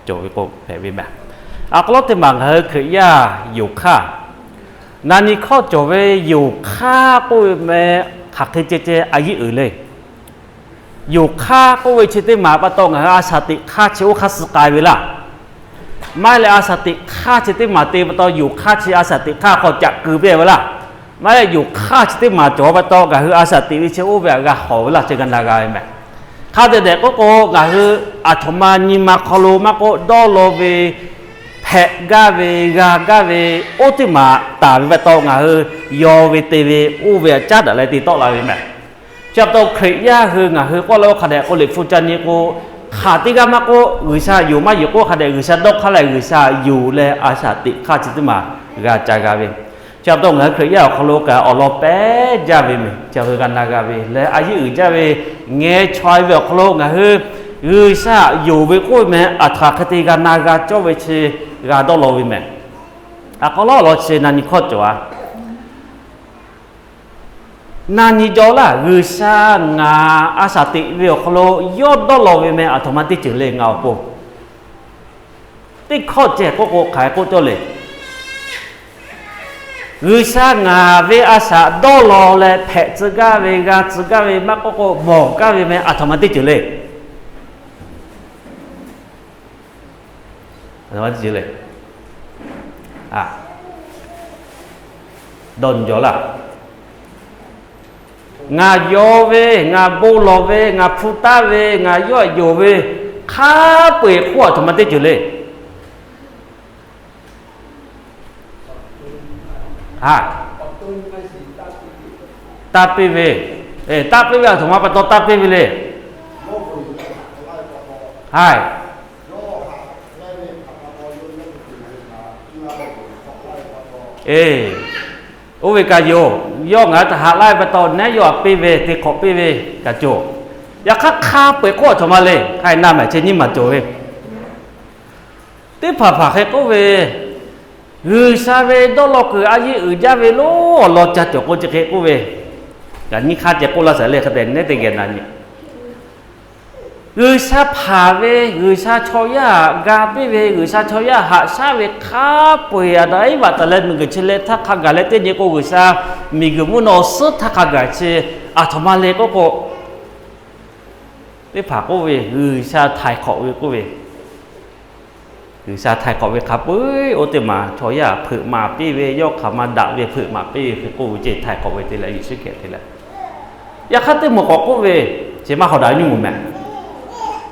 cawˬ ve k'o hpehꞈ ve mehˬ. Awˬ hk'aw lo teˇ maˬ ngaˬ hui Hkriꞈ yaˇ yonˍ hk'aˇ, na nyi hkawˇ cawˬ ve yonˍ hk'aˇ k'oˆ ve meh hk'aˬ hk'e ceh ceh a yiˉ uiˍ le. Yonˍ hk'aˇ k'oˆ ve chi teˇ maˬ pa taw ngaˬ hui a shaˍ teꞈ hk'aˇ chi oˇ hk'aˇ suh k'ai ve laˇ. Maˇ heˆ leh a shaˍ teꞈ hk'aˇ chi teˇ maˬ te pa taw yonˍ hk'aˇ chi a shaˍ teꞈ hk'aˇ hk'aw caꞈ keu piˇ ve laˇ. Maˇ heˆ, yonˍ hk'aˇ chi teˇ maˬ cawˬ pa taw ngaˬ hui a shaˍ teꞈ ve chi oˇ ve htaꞈ g'a hawˍ ve laˇ, chi g'a na g'a ve mehˬ. Hk'a dehꞈ dehꞈ k'oˆ k'o, ngaˬ hui aˬ htoꞈ ma nyi ma hk'aw lo maˇ k'oˆ, dawˇ law ve, hpehꞈ gaˇ ve, g'a gaˇ ve, oˇ teˇ maˬ taˍ ve pa taw ngaˬ hui yaw ve te ve oˇ ve htaꞈ caˉ daꞈ leh te tawˆ la ve mehˬ. Chi pa taw Hkriꞈ yaˇ hui ngaˬ hui k'oˆ leh oˇ hk'a dehꞈ k'o, liꞈ hpu ca nyi k'o, hk'aˬ teˇ g'aˇ maˇ k'oˆ, G'uiˬsha yonˍ maˇ yonˍ k'oˆ hk'a dehꞈ G'uiˬsha dawˇ hk'aˇ leh G'uiˬsha yonˍ leh a shaˍ teꞈ hk'aˇ chi teˇ maˬ g'a ca g'a ve. Chi pa taw ngaˬ hui Hkriꞈ yaˇ awˬ hk'aw lo kaꞈ awˬ lawn pehˉ jaˇ ve mehˬ. Chi ngaˬ hui g'a na g'a ve leh a yiˉ uiˍ jaˇ ve, ngeh chaweh ve awˬ hk'aw lo ngaˬ hui G'uiˬsha yonˍ ve k'oˆ ve meh aˬ htoꞈ hk'e te g'a na g'a cawˇ ve chi g'a dawˇ law ve mehˬ. Awˬ hk'aw lo awˬ lawn chi na nyi hkawˇ cawˬ a. Na nyi jaw laˇ, G'uiˬsha ngaˬ a shaˍ teꞈ ve awˬ hk'aw lo yawˇ dawˇ law ve meh aˬ htoꞈ ma teˇ ceuˬ le ngaˬ awˬ pon. Teˇ hkawˇ ceh k'oˆ k'o hk'aˬ hk'e k'oˆ cawˇ le. G'uiˬsha ngaˬ ve a shaˍ dawˇ law leh hpehꞈ tcuh gaˇ ve, g'a tcuh gaˇ ve, maˇ k'oˆ k'o mawˬ gaˇ ve meh aˬ htoꞈ ma teˇ ceuˬ le. Dawˇ nyi jaw laˇ. Ngaˬ yaw ve, ngaˬ bon lawˬ ve, ngaˬ hpu taˉ ve, ngaˬ yawˇ htaꞈ yonˍ ve, hk'a peu-eˬ hk'oˆ aˬ htoꞈ ma teˇ ceuˬ le. Taˇ piˇ ve, taˇ piˇ ve aˬ htoꞈ ma pa taw taˇ piˇ ve le. Haiˬ. Eˬ, oˇ ve kaꞈ yoˬ. Yawˇ ngaˬ hui htaꞈ haꞈ laˇ ve pa taw nehˉ yawˇ htaꞈ piˇ ve, te hk'awꞈ piˇ ve kaꞈ cawˬ. Yaꞈ hk'aˇ hk'a peu-eˬ hk'oˆ aˬ htoꞈ ma le, hk'a na mehˍ chi nyiˇ maˬ cawˬ ve. Teˇ hpaˍ hpaˍ hk'e k'oˆ ve, G'uiˬsha ve dawˇ law kuiˬ a yiˉ uiˍ jaˇ ve lo awˬ lawn ca cawˬ k'o chi hk'e k'oˆ ve, kaꞈ nyiˇ hk'aˇ ceh k'oˆ laˇ shaˍ le hk'a dehꞈ nehˉ teˇ geh na nyi. G'uiˬsha hpanˍ ve, G'uiˬsha chaw yaˇ ga piˇ ve, G'uiˬsha chaw yaˇ haꞈ shaˉ ve hk'a peu-eˬ Aˍdanˍ Eˇvaꞈ taˍ leh miˬguiˬ chi leh htaˇ hk'a gaˬ leh teˇ nyi k'o G'uiˬsha miˬguiˬ mvuhˇ naw suhˉ htaˇ hk'a gaˬ chi aˬ htoꞈ ma le k'oˆ k'o, teˇ hpaˍ k'oˆ ve G'uiˬsha htaiˍ hk'awꞈ ve k'oˆ ve, G'uiˬsha htaiˍ hk'awꞈ ve hk'a peu-eˬ oˇ teˇ maˬ chaw yaˇ hpeuꞈ maˍ piˇ ve, yawˇ hk'aˬ ma daꞈ ve hpeuꞈ maˍ piˇ ve hk'e k'oˆ ve ceˇ htaiˍ hk'awꞈ ve te leh Yeˍsuˆ Hkriꞈ te leh, yaꞈ hk'aˇ teˇ maˬ k'awꞈ k'oˆ ve, chi maˇ hawˍ daꞈ nyi mehˍ.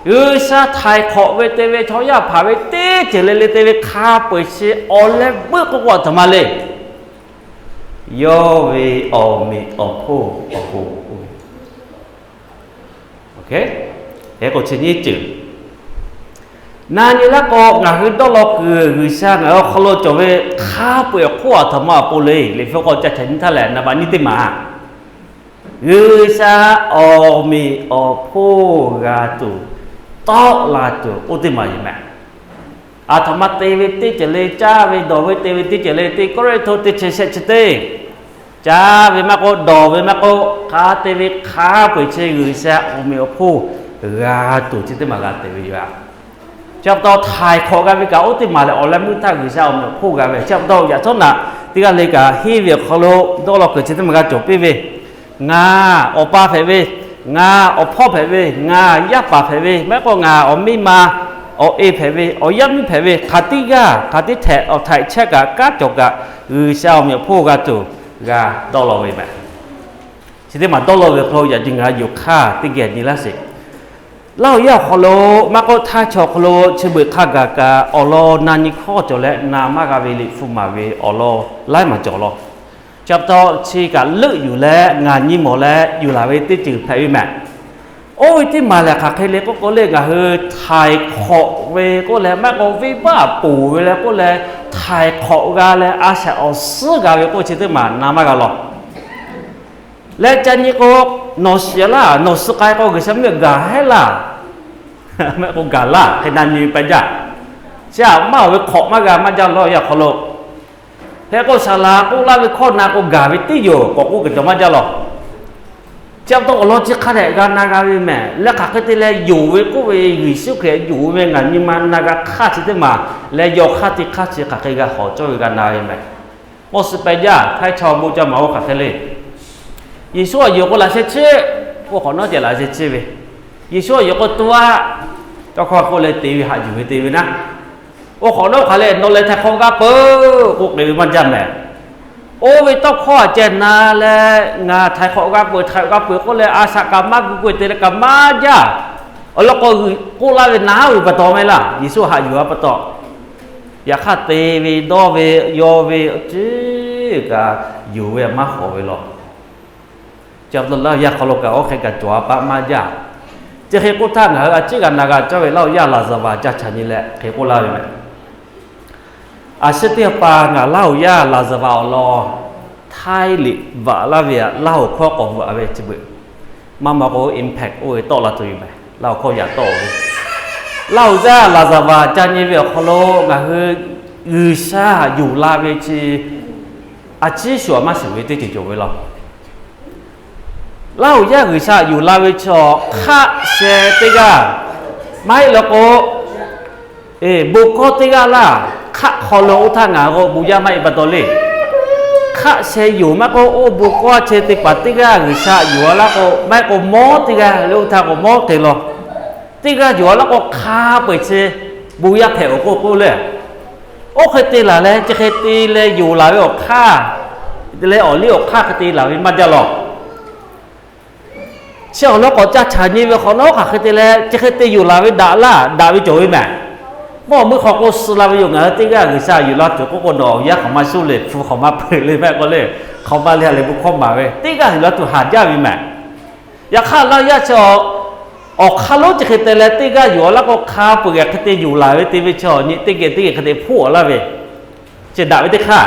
G'uiˬsha htaiˍ hk'awꞈ ve te ve chaw yaˇ hpanˍ ve teˇ ceuˬ le le te ve hk'a peu-eˬ chi awˬ leh beuˆ k'oˆ k'o aˬ htoꞈ ma le. Yawˇ ve awˬ meꞈ awˬ hponˇ awˬ pon k'oˆ ve, hk'e k'o chi nyiˇ ceuˬ na nyi laˇ k'o, ngaˬ hui dawˇ law kuiˬ G'uiˬsha ngaˬ hui awˬ hk'aw lo cawˬ ve hk'a peu-eˬ hk'oˆ aˬ htoꞈ ma awˬ pon le. Liꞈ hpu k'awꞈ ca htaꞈ nyi htaˇ lehˬ, naˍ baꞈ nyiˇ teˇ maˬ G'uiˬsha awˬ meꞈ awˬ hponˇ g'a tuˬ, tawˆ la tuˬ oˇ teˇ maˬ yoˬ mehˍ. Aˬ htoꞈ ma te ve teˇ ceuˬ le, caˇ ve dawˬ ve te ve teˇ ceuˬ le, Teˇ Kawˇrenˍhtuˆ teˇ chi shehˆ chi teˇ, caˇ ve maˇ k'oˆ, dawˬ ve maˇ k'oˆ, hk'a te ve hk'a peu-eˬ chi G'uiˬsha awˬ meꞈ awˬ hponˇ g'a tuˬ chi teˇ maˬ g'a te ve yoˬ. Chi pa taw htaiˍ hk'awꞈ g'a ve kaꞈ oˇ teˇ maˬ lehˬ, awˬ leh meuˇ htaˇ G'uiˬsha awˬ meꞈ awˬ hponˇ g'a ve. Chi pa taw yaꞈ htawˇ naꞈ teˇ g'aˇ le kaꞈ henˇ ve awˬ hk'aw lo dawˇ law kuiˬ chi teˇ maˬ g'a cawˬ piˇ ve, ngaˬ awˬ pa hpehꞈ ve, ngaˬ awˬ hpawˇ hpehꞈ ve, ngaˬ yaˇ paˍ hpehꞈ ve, maˇ heˆ k'o ngaˬ awˬ miˇ ma awˬ e hpehꞈ ve, awˬ yaˇ miˇ hpehꞈ ve, hk'aˬ tiˉ g'aˇ hk'aˬ tiˉ htehꞈ awˬ htaiꞈ chehˇ kaꞈ kanˉ cawˬ kaꞈ, G'uiˬsha awˬ meꞈ awˬ hponˇ g'a tuˬ g'a dawˇ law ve mehˍ. Chi teˇ maˬ dawˇ law ve hk'aw lo yaꞈ nyi ngaˬ hui yonˍ hk'aˇ teˇ geh nyi laˇ sheˍ. Laˇ huˍ yaˇ awˬ hk'aw lo maˇ k'oˆ, htaˇ chaw awˬ hk'aw lo chi beuꞈ hk'a gaˬ kaꞈ awˬ lawn na nyi hkawˇ cawˬ leh na maˇ g'a ve Liꞈ hpu maˍ ve awˬ lawn laiˉ maˬ cawˬ law. Chi pa taw chi kaꞈ leuˆ yuˬ leh ngaˬ nyi mawˬ leh yuˬ laˬ ve teˇ ceuˬ hpehꞈ ve mehˍ. Oˇ ve teˇ maˬ lehˬ hk'aˬ hk'e le k'oˆ k'o le, ngaˬ hui htaiˍ hk'awꞈ ve k'oˆ leh, maˇ k'o venˇbaˆ ponˬ ve leh k'oˆ leh, htaiˍ hk'awꞈ g'a leh a shaꞈ awˬ suhˉ g'a ve k'oˆ chi teˇ maˬ na maˇ g'a law. Leh ca nyi k'o, nawˬ shiˍ laˇ, nawˬ suh k'ai k'o G'uiˬsha mvuhˇ miˬ gaˬ hehˉ laˇ, maˇ k'o gaˬ laˇ hk'e na nyi pa jaˇ. Chi aꞈ maˇ awˬ ve hk'awꞈ maˇ g'a maˇ jaˇ law yaꞈ hk'aw lo. Hk'e k'o, saˍ laˍ k'oˆ laˇ ve hkawˇ na k'o gaˬ ve tiˉ yoˬ k'awꞈ k'oˆ k'o cawˬ maˇ jaˇ law. Chi pa taw awˬ lawn chi hk'a dehꞈ g'a na g'a ve mehˬ. Leh hk'aˬ hk'e te leh yonˍ ve k'oˆ ve, Yeˍsuˆ Hkriꞈ yonˍ ve ngaˬ nyi ma na g'a hk'aˇ chi teˇ maˬ leh, yawˇ hk'aˇ teˇ hk'aˇ chi hk'aˬ hk'e g'a hawˍ cawˇ ve g'a na ve mehˬ. Mawˇ suhˍ pehꞈ jaˇ, htaiˇ chaw bon ca maˍ oˇ hk'aˬ hk'e le. Yeˍsuˆ a yonˍ k'o laꞈ sheh chiˆ, oˇ hk'awꞈ nawˉ ceh laꞈ sheh chiˆ ve, Yeˍsuˆ a yonˍ k'o tuˇ aˆ, tawˇ hkawˇ k'oˆ leh te ve haꞈ yuˬ ve te ve naˉ. Oˇ hk'awꞈ nawˉ hk'aˬ leh nawˬ lehˬ htaiˍ hk'awꞈ g'a peuˬ k'oˆ k'oꞈ ve maˇ jaˇ mehˬ. Oˇ ve tawˇ hkawˇ a ceh na leh, ngaˬ htaiˍ hk'awꞈ g'a peuˬ, htaiˍ hk'awꞈ g'a peuˬ k'oˆ leh a shaꞈ kaꞈ maˇ gu k'oˆ ve te leh kaꞈ maˇ jaˇ. Awˬ lawn k'o, k'oˆ laˇ ve naˉ uiˍ pa taw mehˆ laˇ, Yeˍsuˆ haꞈ yuˬ a pa taw. Yaꞈ hk'aˇ te ve dawˇ ve yawˇ ve awˬ ceuˬ kaꞈ yonˍ ve maˇ hawˍ ve law. Chi pa taw Laˇ huˍ yaˇ hk'aw lo kaꞈ oˇ hk'e kaꞈ cawˬ a pa maˇ jaˇ. Chi hk'e k'oˆ htaˇ ngaˬ hui a ciˉ g'a na g'a cawˇ ve Laˇ huˍ yaˇ Laˍzaˍvaˍ ca chaꞈ nyi leh hk'e k'oˆ laˇ ve mehˬ. A shu teˇ pa ngaˬ Laˇ huˍ yaˇ Laˍzaˍvaˍ awˬ lawn htaiˇ liꞈ bvuhꞈ laˇ ve aꞈ, Laˇ huˍ hkawˇ k'awꞈ bvuhꞈ ve chi beuꞈ, maˇ maˇ k'o impact oˇ ve tawˆ la tuˬ yoˬ mehˬ. Laˇ huˍ hkawˇ yaꞈ tawˆ ve, Laˇ huˍ yaˇ Laˍzaˍvaˍ ca nyi ve awˬ hk'aw lo ngaˬ hui G'uiˬsha yonˍ la ve chi a ciˉ shuˍ a maˇ shuˍ ve teˇ ceuˬ cawˬ ve law. Laˇ huˍ yaˇ G'uiˬsha yonˍ la ve chi awˬ hk'aˆ sheh teˇ g'aˇ, maˇ heˆ law k'o, bon kawˇ teˇ g'aˇ laˇ. Hk'aˆ hk'aw lo oˇ htaˇ ngaˬ k'o bon yaˇ maˇ heˆ pa taw le. Hk'aˆ sheh yonˍ maˇ k'oˆ, oˇ bon kawˇ chi teˇ hpaˍ teˇ g'aˇ G'uiˬsha yonˍ a laˇ k'o, maˇ heˆ k'o mawˉ teˇ g'aˇ le, oˇ htaˇ k'o mawˉ hk'e law. Teˇ g'aˇ yonˍ a laˇ k'o hk'a peu-eˬ chi bon yaˇ hpehꞈ-oˬ k'oˆ k'oˆ le. Oˇ hk'e te laˬ leh, chi hk'e te leh yonˍ laˬ ve awˬ hk'aˇ, te leh awˬ liˇ awˬ hk'aˇ hk'e te laˬ ve maˇ jaˇ law. Chi awˬ lawn k'awꞈ ca chaꞈ nyi ve hk'awꞈ nawˉ hk'aˬ hk'e te leh, chi hk'e te yonˍ laˬ ve daꞈ laˇ, daꞈ ve cawˬ ve mehˬ. Mawˇ meuˇ hk'aw k'oˆ suh la ve yoˬ, ngaˬ hui teˇ g'aˇ G'uiˬsha yonˍ la tuˬ k'oˆ k'o, nawˬ awˬ yaˇ hk'aˬ ma shuˉ le, hpu hk'aˬ ma peu le mehˆ k'o le, hk'aˬ ma le ha lehˬ bon hkawˇ maˍ ve, teˇ g'aˇ yonˍ la tuˬ haˍ jaˇ ve mehˬ. Yaꞈ hk'aˇ Laˇ huˍ yaˇ chi awˬ hk'aˇ lonˉ chi hk'e te leh teˇ g'aˇ yonˍ a laˇ k'o, hk'a peu-eˬ hk'e te yonˍ laˬ ve te ve chi awˬ nyi teˇ geh teˇ geh hk'e te hpoˆ a laˇ ve, chi daꞈ ve teˇ hk'aˇ.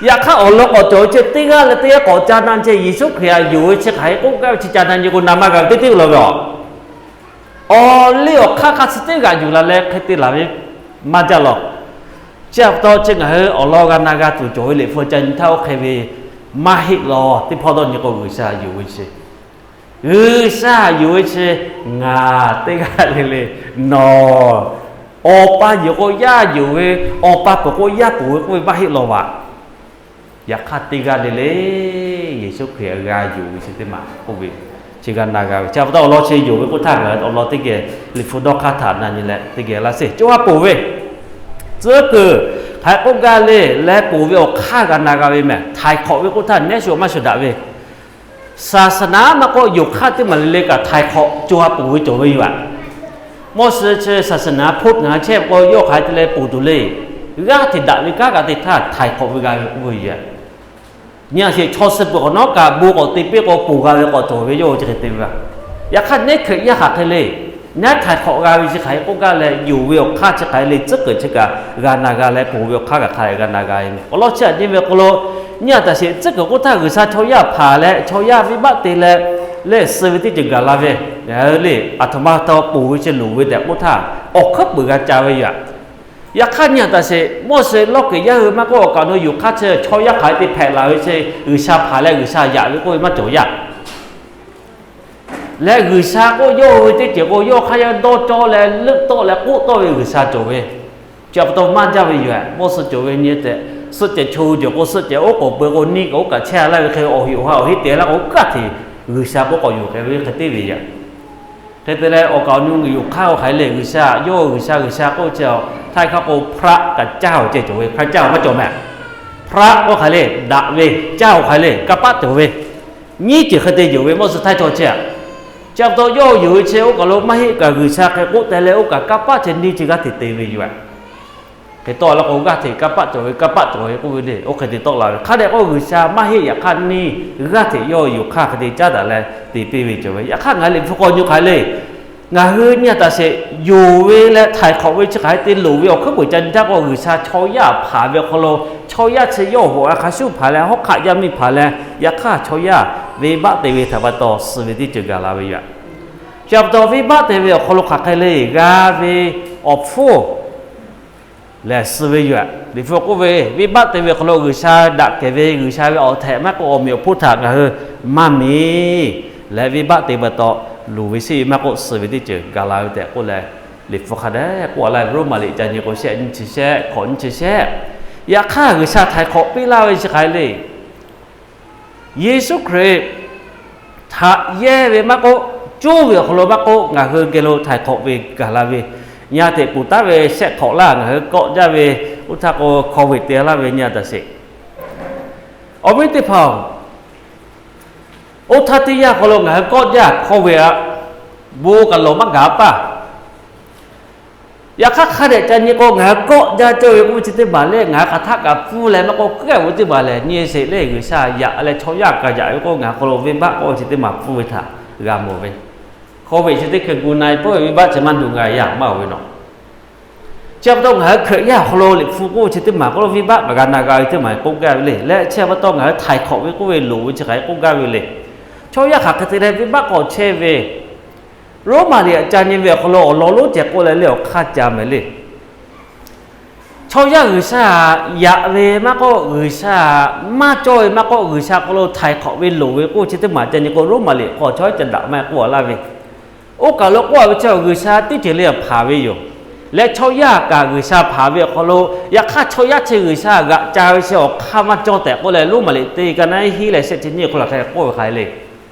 Yaꞈ hk'aˇ awˬ lawn k'awꞈ cawˬ ve chi teˇ g'aˇ leh teˇ g'aˇ k'awꞈ ca na chi Yeˍsuˆ Hkriꞈ htaꞈ yonˍ ve chi hk'aˬ hk'e k'oˆ gaˇ ve chi ca na nyi k'o na maˇ g'a ve teˇ teˇ ve law ve aˬ. Awˬ liˇ awˬ hk'aˇ hk'a suh teˇ g'aˇ yonˍ la leh hk'e te laˬ ve maˇ jaˇ law. Chi pa taw chi ngaˬ hui awˬ lawn g'a na g'a tuˬ cawˬ ve Liꞈ hpu ca nyi htaˇ oˇ hk'e ve maˇ heˆ law. Teˇ hpawˇ dawˇ nyi k'o G'uiˬsha yonˍ ve chi, G'uiˬsha yonˍ ve chi ngaˬ teˇ g'aˇ le le, nawˬ awˬ pa yonˍ k'o yaˇ yonˍ ve, awˬ pa peuˬ k'o yaˇ peuˬ ve k'oˆ ve maˇ heˆ law vaꞈ. Yaꞈ hk'aˇ teˇ g'aˇ le le Yeˍsuˆ Hkriꞈ g'a yonˍ ve chi teˇ maˬ k'oˆ ve, chi g'a na g'a ve. Chi pa taw awˬ lawn chi yonˍ ve k'oˆ htaˇ ngaˬ awˬ lawn teˇ geh Liꞈ hpu dawˇ hk'aˇ htaꞈ na nyi leh teˇ geh laˇ sheˍ. Co ha ponˬ ve tcuhˉ kuiˬ hk'aˬ hk'e k'oˆ gaˇ le leh ponˬ ve awˬ hk'aˇ g'a na g'a ve mehˬ. Htaiˍ hk'awꞈ ve k'oˆ htaˇ nehˉ shu maˇ shu daꞈ ve, saˍsaˍnaˍ maˇ k'oˆ yonˍ hk'aˇ teˇ maˬ le le kaꞈ htaiˍ hk'awꞈ co ha ponˬ ve cawˬ ve yoˬ aꞈ. Mawˇ suhˍ chi saˍsaˍnaˍ hpoˆ ngaˬ chehˇ k'o yawˇ hk'aˬ hk'e te leh ponˬ tuˬ le. G'aˇ hteꞈ daꞈ ve kanˉ kaꞈ te htaˇ htaiˍ hk'awꞈ ve g'a ve k'oˆ ve yoˬ aꞈ. Nyi a sheˍ chaw suh peuˬ k'awꞈ nawˉ kaꞈ bon k'awꞈ te piˇ k'o ponˬ g'a ve k'awꞈ cawˬ ve yawˇ hui chi hk'e te ve a. Yaꞈ hk'aˇ nehˉ Hkriꞈ yaˇ hk'aˬ hk'e le, nehˉ htaiˍ hk'awꞈ g'a ve chi hk'aˬ hk'e k'oˆ gaˇ leh yonˍ ve awˬ hk'aˇ chi hk'aˬ hk'e le tcuhˉ kuiˬ chi kaꞈ g'a na g'a leh ponˬ ve awˬ hk'aˇ kaꞈ hk'a dehꞈ g'a na g'a ve mehˬ. Awˬ lawn chi aꞈ nyi ve k'o lo, nyi a taˍ sheˍ tcuhˉ kuiˬ k'oˆ htaˇ G'uiˬsha chaw yaˇ hpanˍ leh chaw yaˇ venˇbaˆ te leh, lehˬ suh ve teˇ ceuˬ gaˬ la ve, ngaˬ hui le aˬ htoꞈ ma taw ponˬ ve chi loˍ ve tehꞈ k'oˆ htaˇ awˬ hkuiˉ puiˍ g'a ca ve yoˬ aꞈ. Yaꞈ hk'aˇ nyi a taˍ sheˍ Mawˇ suhˍ lawˇ kehˬ yaˇ hui maˇ k'oˆ awˬ kaꞈ awˬ nu yonˍ hk'aˇ chi chaw yaˇ hk'aˬ hk'e te hpehꞈ laˬ ve chi G'uiˬsha hpanˍ leh G'uiˬsha yaꞈ ve k'oˆ ve maˇ cawˬ yaˇ. Leh G'uiˬsha k'oˆ yawˇ hui ve teˇ ceuˬ k'o yawˇ hk'aˇ yaˇ dawˇ cawˇ leh leuˆ tawˆ leh k'oˆ tawˆ ve G'uiˬsha cawˬ ve. Chi pa taw maˇ jaˇ ve yoˬ aꞈ. Mawˇ suhˍ cawˬ ve nyi tehꞈ suhˆ cehˬ cho ceuˬ k'o suhˆ cehˬ oˉ k'oˍ peuˬ k'o niˇ kaꞈ oˉ kaꞈ chehˇ laˇ ve hk'e awˬ heꞈ awˬ ha awˬ heˆ te laˇ k'o g'aˇ hteꞈ G'uiˬsha k'oˆ k'awꞈ yonˍ hk'e ve hk'e te ve yoˬ. Hk'e te leh awˬ kaꞈ awˬ nu yonˍ hk'aˇ oˇ hk'aˬ hk'e le G'uiˬsha yawˇ G'uiˬsha G'uiˬsha k'oˆ chi a, htaiˇ hk'aˇ k'o hpraꞈ kaꞈ caˇ awˬ ceh cawˬ ve, hk'a caˇ awˬ maˇ cawˬ mehˬ. Hpraꞈ k'oˆ hk'aˬ le daꞈ ve, caˇ awˬ hk'aˬ le kanˇ paˆ cawˬ ve, nyiˇ ceuˬ hk'e te yonˍ ve Mawˇ suhˍ htaiˇ chaw chi aꞈ. Chi pa taw yawˇ yonˍ ve chi oˇ kaˬ lo maˇ heˆ kaꞈ G'uiˬsha hk'e k'oˆ teh leh oˇ kaꞈ kanˇ paˆ ceh neˇ ceh g'aˇ hteꞈ te ve yoˬ aꞈ. Hk'e tawˆ la k'o g'aˇ hteꞈ kanˇ paˆ cawˬ ve, kanˇ paˆ cawˬ ve k'oˆ ve le. Oˇ hk'e te tawˆ la ve hk'a dehꞈ k'o G'uiˬsha maˇ heˆ yaꞈ hk'aˇ neˇ g'aˇ hteꞈ yawˇ yonˍ hk'aˇ hk'e te caˉ daꞈ leh te piˇ ve cawˬ ve. Yaꞈ hk'aˇ ngaˬ Liꞈ hpu k'awꞈ nyi hk'aˬ hk'e le, ngaˬ hui nyi a taˍ sheˍ yonˍ ve leh htaiˍ hk'awꞈ ve chi hk'aˬ hk'e te loˍ ve awˬ hkuiˉ puiˍ ca nyi htaˇ k'o G'uiˬsha chaw yaˇ hpanˍ ve awˬ hk'aw lo chaw yaˇ chi yawˇ hoꞈ a hk'a shuˉ hpanˍ leh hawˉ hk'aˆ yaˇ miˇ hpanˍ leh yaꞈ hk'aˇ chaw yaˇ venˇbaˆ te ve htaꞈ pa taw suh ve teˇ ceuˬ gaˬ la ve yoˬ aꞈ. Chi pa taw venˇbaˆ te ve awˬ hk'aw lo hk'aˬ hk'e le g'a ve awˬ hpfuhˇ lehˬ suh ve yoˬ. Liꞈ hpu k'oˆ ve, venˇbaˆ te ve awˬ hk'aw lo G'uiˬsha daꞈ kehˬ ve, G'uiˬsha ve awˬ htehꞈ maˇ k'oˆ, awˬ meꞈ awˬ hponˇ htaꞈ ngaˬ hui maˇ miˬ leh, venˇbaˆ te pa taw luˬ ve sheˆ ve maˇ k'oˆ, suh ve teˇ ceuˬ gaˬ la ve tehꞈ k'oˆ leh, Liꞈ hpu hk'a dehꞈ k'oˆ laˇ ve, Roˉmaꞈ liꞈ ca nyi k'o shehˆ, nyiˇ chi shehˆ, hkawꞈ nyiˇ chi shehˆ. Yaꞈ hk'aˇ G'uiˬsha htaiˍ hk'awꞈ piˇ laˇ ve chi hk'aˬ hk'e le. Yeˍsuˆ Hkriꞈ htaꞈ yehˇ ve maˇ k'oˆ, cuˇ ve awˬ hk'aw lo maˇ k'oˆ, ngaˬ hui geh lo htaiˍ hk'awꞈ ve gaˬ la ve, nyi a teꞈ puˍ taˉ ve shehˆ hk'awꞈ laˇ ngaˬ hui kawˆ jaˇ ve, oˇ htaˇ k'o hkawˇ ve te laˇ ve nyi a taꞈ sheˍ. Awˬ viˉ teˇ hpaˍ-oˬ, oˇ htaˇ teˇ yanˇ hk'aw lo ngaˬ hui kawˆ jaˇ hkawˇ ve aꞈ, bon kaꞈ lawˬ maˇ gaˬ paˇ. Yaꞈ hk'aˇ hk'a dehꞈ ca nyi k'o, ngaˬ hui kawˆ jaˇ cawˇ ve k'oˆ ve chi teˇ maˬ lehˬ, ngaˬ hui hk'aˬ htaˆ kaꞈ pfuhˇ leh maˇ k'oˆ, k'oˆ gaˇ ve teˇ maˬ lehˬ, nyi sheˍ lehˬ, G'uiˬsha yaꞈ leh chaw yaˇ kaꞈ yaꞈ ve k'o, ngaˬ hui hk'aw lo venˇbaˆ k'oˆ ve chi teˇ maˬ pfuhˇ ve htaꞈ g'a mawˬ ve. Hkawˇ ve chi teˇ hkui gu na-e pawˆ ve venˇbaˆ chi maˇ duˬ ngaˬ yaˇ maˇ ve nawˬ. Chi pa taw ngaˬ hui Hkriꞈ yaˇ awˬ hk'aw lo Liꞈ hpu k'oˆ ve chi teˇ maˬ k'oˆ lo, venˇbaˆ kaꞈ g'a na g'a ve teˇ maˬ k'oˆ gaˇ ve le. Leh chi pa taw ngaˬ hui htaiˍ hk'awꞈ ve k'oˆ ve loˍ ve chi hk'aˬ hk'e k'oˆ gaˇ ve le. Chaw yaˇ hk'aˬ hk'e te leh venˇbaˆ k'awꞈ chehˇ ve, Roˉmaꞈ liꞈ ca nyi ve awˬ hk'aw lo awˬ lawn lonˉ ceh k'oˆ leh le, awˬ hk'aˇ ca mehˍ le. Chaw yaˇ G'uiˬsha yaꞈ ve maˇ k'oˆ, G'uiˬsha maˇ cawˇ ve maˇ k'oˆ, G'uiˬsha hk'aw lo htaiˍ hk'awꞈ ve loˍ ve k'oˆ chi teˇ maˬ ca nyi k'o, Roˉmaꞈ liꞈ k'awꞈ chaw yaˇ ca daꞈ maˇ k'oˆ laˇ ve. Oˇ kaˬ lo k'oˆ ve chi G'uiˬsha teˇ ceuˬ le hpanˍ ve yoˬ. Leh chaw yaˇ kaꞈ G'uiˬsha hpanˍ ve awˬ hk'aw lo, yaꞈ hk'aˇ chaw yaˇ chi G'uiˬsha g'aꞈ ca ve chi awˬ hk'aˇ maˇ cawˇ tehꞈ k'oˆ leh, Roˉmaꞈ liꞈ teˇ ka na hiˉ leh shehˆ chi nyiˇ hk'aw lo hk'a k'oˆ ve hk'aˬ hk'e le.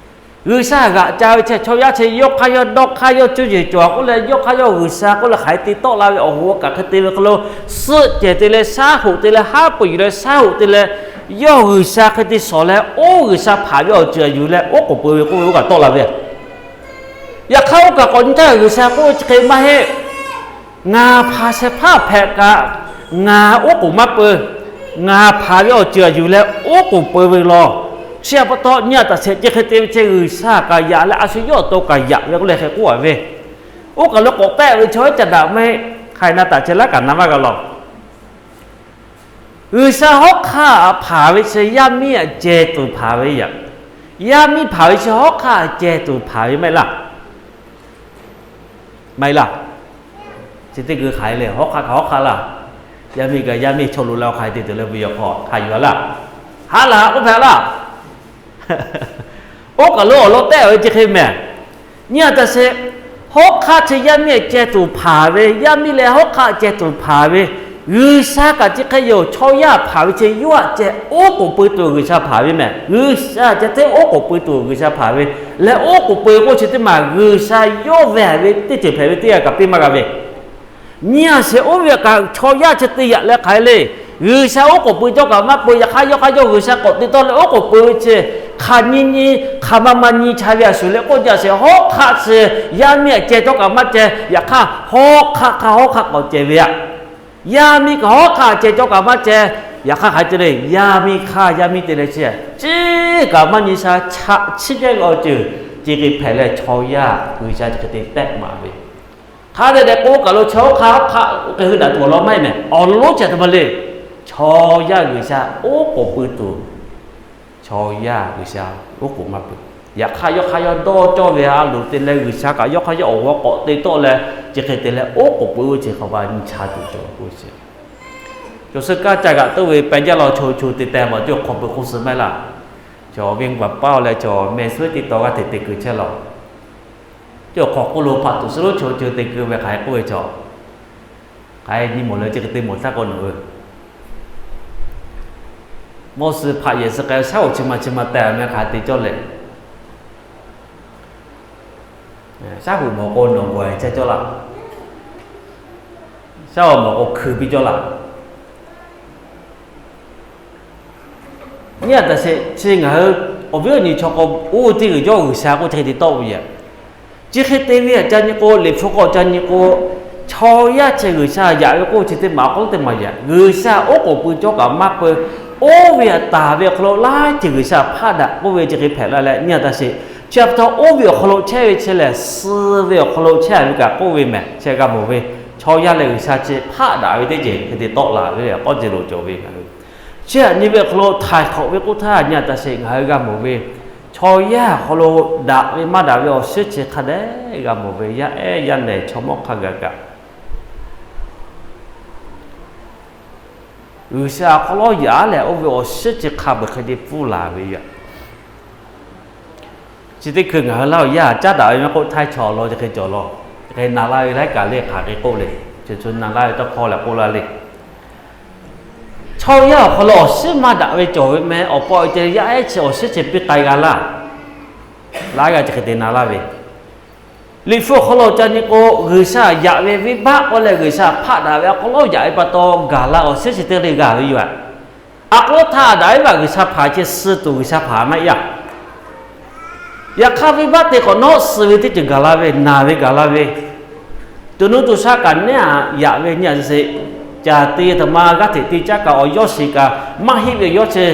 G'uiˬsha g'aꞈ ca ve chi chaw yaˇ chi yawˇ hk'aˇ yawˇ dawˇ hk'aˇ yawˇ cuˇ yiˍ cawˬ k'oˆ leh, yawˇ hk'aˇ yawˇ G'uiˬsha k'oˆ leh hk'aˬ hk'e te tawˆ la ve awˬ hoꞈ awˬ kaꞈ hk'e te ve hk'aw lo, suhˆ cehˬ te leh, shaˉ hoꞈ te leh, haˉ pui yuˬ leh shaˉ hoꞈ te leh, yawˇ G'uiˬsha hk'e te shawˍ leh, oˇ G'uiˬsha hpanˍ ve awˬ ceuˬ yuˬ leh oˉ k'oˍ pui ve k'oˆ ve oˇ kaꞈ tawˆ la ve. Yaꞈ hk'aˇ oˇ kaˬ k'awꞈ nyi htaˇ G'uiˬsha k'oˆ ve chi hk'e maˇ heˆ. Ngaˬ hpanˍ shehˍ hpaˇ hpehꞈ kaꞈ, ngaˬ oˉ k'oˍ maˇ pui. Ngaˬ hpanˍ ve awˬ ceuˬ yuˬ leh oˉ k'oˍ pui ve law. Chi pa taw nyi a taꞈ sheˍ, chi hk'e te ve chi G'uiˬsha kaꞈ yaꞈ leh a shu yawˇ awˬ to kaꞈ yaꞈ ve k'oˆ leh hk'e k'oˆ a ve. Oˇ kaˬ lo k'awꞈ tehˆ ve chaw ca daꞈ maˇ heˆ. Hk'a na taꞈ ceh laˇ kaꞈ na maˇ g'a law. G'uiˬsha hawˉ hk'aˇ hpanˍ ve chi yaˇ miˇ aꞈ ceh tuˬ hpanˍ ve yaꞈ. Yaˇ miˇ hpanˍ ve chi hawˉ hk'aˇ ceh tuˬ hpanˍ ve maˇ heˆ laˇ. Maˇ heˆ laˇ. Chi teˇ g'uiˬ hk'aˬ hk'e le, hawˉ hk'aˇ kaꞈ hawˉ hk'aˇ laˇ. Yaˇ miˇ kaꞈ yaˇ miˇ chaw lo la hk'aˬ hk'e te tuˬ leh ve yoˬ hk'aw hk'a yuˬ a laˇ. Haˉ laˬ k'oˆ hpehꞈ laˇ. Oˇ kaˬ lo awˬ lawn tehˆ ve chi hk'e mehˍ. Nyi a taꞈ sheˍ, hawˉ hk'aˇ chi yaˇ miˇ aꞈ ceh tuˬ hpanˍ ve, yaˇ miˇ leh hawˉ hk'aˇ ceh tuˬ hpanˍ ve, G'uiˬsha kaꞈ chi hk'e yoˬ. Chaw yaˇ hpanˍ ve chi yawˇ aꞈ ceh oˉ k'oˍ pui tuˬ G'uiˬsha hpanˍ ve mehˍ. G'uiˬsha ceh teˇ oˉ k'oˍ pui tuˬ G'uiˬsha hpanˍ ve, leh oˉ k'oˍ pui k'oˆ chi teˇ maˬ G'uiˬsha yawˇ ve haiˬ ve teˇ ceuˬ hpehꞈ ve teˇ g'aˇ kaꞈ piˇ maˇ g'a ve. Nyi a sheˍ, oˇ ve kaꞈ chaw yaˇ chi te yaꞈ leh hk'aˬ hk'e le. G'uiˬsha oˉ k'oˍ pui cawˇ kaꞈ maˇ pui, yaꞈ hk'aˇ yawˇ hk'aˇ yawˇ G'uiˬsha k'awꞈ te tawˆ leh oˉ k'oˍ pui ve chi hk'aˬ nyi nyi, hk'aˬ ma ma nyi cha ve a shuˍ leh k'oˆ jaˇ sheˍ, hawˉ hk'aˇ chi yaˇ miˇ aꞈ ceh cawˇ kaꞈ maˇ ceh, yaꞈ hk'aˇ hawˉ hk'aˇ hk'aˇ hawˉ hk'aˇ k'awꞈ ceh ve aꞈ. Yaˇ miˇ kaꞈ hawˉ hk'aˇ ceh cawˇ kaꞈ maˇ ceh, yaꞈ hk'aˇ hk'aˬ hk'e te le, yaˇ miˇ hk'aˇ yaˇ miˇ te leh chi ciˉ kaꞈ maˇ nyi sha, chaꞈ chiˉ jaˇ ve awˬ ceuˬ chi hk'e hpehꞈ leh chaw yaˇ G'uiˬsha chi hk'e te tehˆ maˍ ve. Hk'a dehꞈ dehꞈ k'oˆ kaˬ lo chaw hawˉ hk'aˇ hawˉ hk'aˇ k'oˆ hk'e hui daꞈ tuˬ awˬ lawn maˇ heˆ mehˍ. Awˬ lonˉ chi a htoꞈ ma le. Chaw yaˇ G'uiˬsha oˉ k'oˍ pui tuˬ, chaw yaˇ G'uiˬsha oˉ k'oˍ maˇ pui. Yaꞈ hk'aˇ yawˇ hk'aˇ yawˇ dawˇ cawˇ ve a loˍ te leh G'uiˬsha kaꞈ yawˇ hk'aˇ yawˇ awˬ g'aˇ k'awꞈ te tawˆ leh chi hk'e te leh oˉ k'oˍ pui oˇ chi hk'aˬ ma nyi cha tuˬ cawˬ k'oˆ ve chi. Cawˬ suh kaˇ ca g'aꞈ tawˆ ve pehˬ jaˇ law, chaw chaw te teh maˬ teˇ hk'awꞈ pui k'oˆ suh maˇ heˆ laˇ. Cawˬ ve paˍ paˇ leh cawˬ meh suhˉ teˇ taw g'aˇ hteꞈ te keu chehˇ law. Cawˬ hk'awꞈ k'oˆ lo hpaꞈ tuˬ suhˉ lonˉ chaw chaw te keu ve hk'aˬ hk'e k'oˆ ve cawˬ. K'ai nyi mawˬ leh chi hk'e te mawˬ htaˇ k'o nawˬ hui Mawˇsehˍ hpaꞈ yehˬ suh k'ai shaˉ hoꞈ chi ma chi ma teh meh hk'aˬ te cawˇ leh, shaˉ hoꞈ mawˬ k'o nawˬ gawˬ chehˇ cawˇ laˇ. Shaˉ hoꞈ mawˬ k'o hkui piˇ cawˇ laˇ. Nyi a taꞈ sheˍ, chi ngaˬ hui awˬ viˉ awˬ nyi chaw k'o, oˇ teˇ g'uiˬ yawˇ G'uiˬsha k'oˆ chi hk'e te tawˆ ve yoˬ. Chi hk'e te ve aꞈ ca nyi k'o, Liꞈ hpu k'awꞈ ca nyi k'o, chaw yaˇ chi G'uiˬsha yaꞈ ve k'oˆ chi teˇ maˬ k'oˆ teˇ maˬ yaꞈ. G'uiˬsha oˉ k'oˍ pui cawˇ kaꞈ maˇ pui. Oˇ ve aꞈ taˍ ve awˬ hk'aw lo laiˉ ceuˬ G'uiˬsha hpaˆ daꞈ k'oˆ ve chi hk'e hpehꞈ la leh, nyi a taꞈ sheˍ. Chi pa taw oˇ ve awˬ hk'aw lo chehˇ ve chi lehˬ, suh ve awˬ hk'aw lo chehˇ ve kaꞈ k'oˆ ve mehˍ. Chi g'a mawˬ ve, chaw yaˇ leh G'uiˬsha chi hpaˆ daꞈ ve teˇ ceuˬ hk'e te tawˆ la ve k'awˇ ceuˬ lo cawˬ ve ngaˬ hui chi aꞈ nyi ve awˬ hk'aw lo htaiˍ hk'awꞈ ve k'oˆ htaˇ, nyi a taꞈ sheˍ, ngaˬ hui g'a mawˬ ve, chaw yaˇ awˬ hk'aw lo daꞈ ve maˇ daꞈ ve awˬ shiˉ chi hk'a dehꞈ g'a mawˬ ve, yaˇ ehˉ yaˇ nehˬ chaw mawˇ hk'a gaˬ kaꞈ G'uiˬsha awˬ hk'aw lo yaꞈ leh oˇ ve awˬ shinˉ chi hk'a peu-eˬ hk'e te pfuhˇ laˬ ve yoˬ. Chi teˇ hkui ngaˬ hui laˇ awˬ yaˇ caˉ daꞈ ve maˇ k'oˆ, htaiˇ chaw awˬ lawn chi hk'e cawˬ law, chi hk'e na laˇ ve laiˉ kaꞈ le hk'aˬ hk'e k'oˆ le, chi co na laˇ ve tawˇ hkawˇ leh k'oˆ laˇ le. Chaw yaˇ awˬ hk'aw lo awˬ shinˉ maˇ daꞈ ve cawˬ ve meh, awˬ pa awˬ e te yaˇ ehˉ chi awˬ shinˉ chi piˇ k'ai g'a laˇ. Laiˉ g'aˇ chi hk'e te na laˇ ve, Liꞈ hpu awˬ hk'aw lo ca nyi k'o, G'uiˬsha yaꞈ ve venˇbaˆ k'oˆ leh G'uiˬsha hpaˆ daꞈ ve awˬ hk'aw lo yaꞈ ve pa taw gaˬ la awˬ shinˉ chi teˇ g'aˇ le g'a ve yoˬ. A k'oˆ htaˇ, Aˍdanˍ Eˇvaꞈ G'uiˬsha hpanˍ ceh suh tuˬ G'uiˬsha hpanˍ maˇ heˆ a. Yaꞈ hk'aˇ, venˇbaˆ te k'awꞈ nawˉ suh ve teˇ ceuˬ gaˬ la ve, naˬ ve gaˬ la ve, tuˬ nuˇ tuˬ sha kaꞈ neˉ a yaꞈ ve nyi a sheˍ, caˬ te taꞈ ma g'aˇ hteꞈ te caˉ kaꞈ awˬ yawˇ shiˍ kaꞈ maˇ heˆ ve yawˇ chi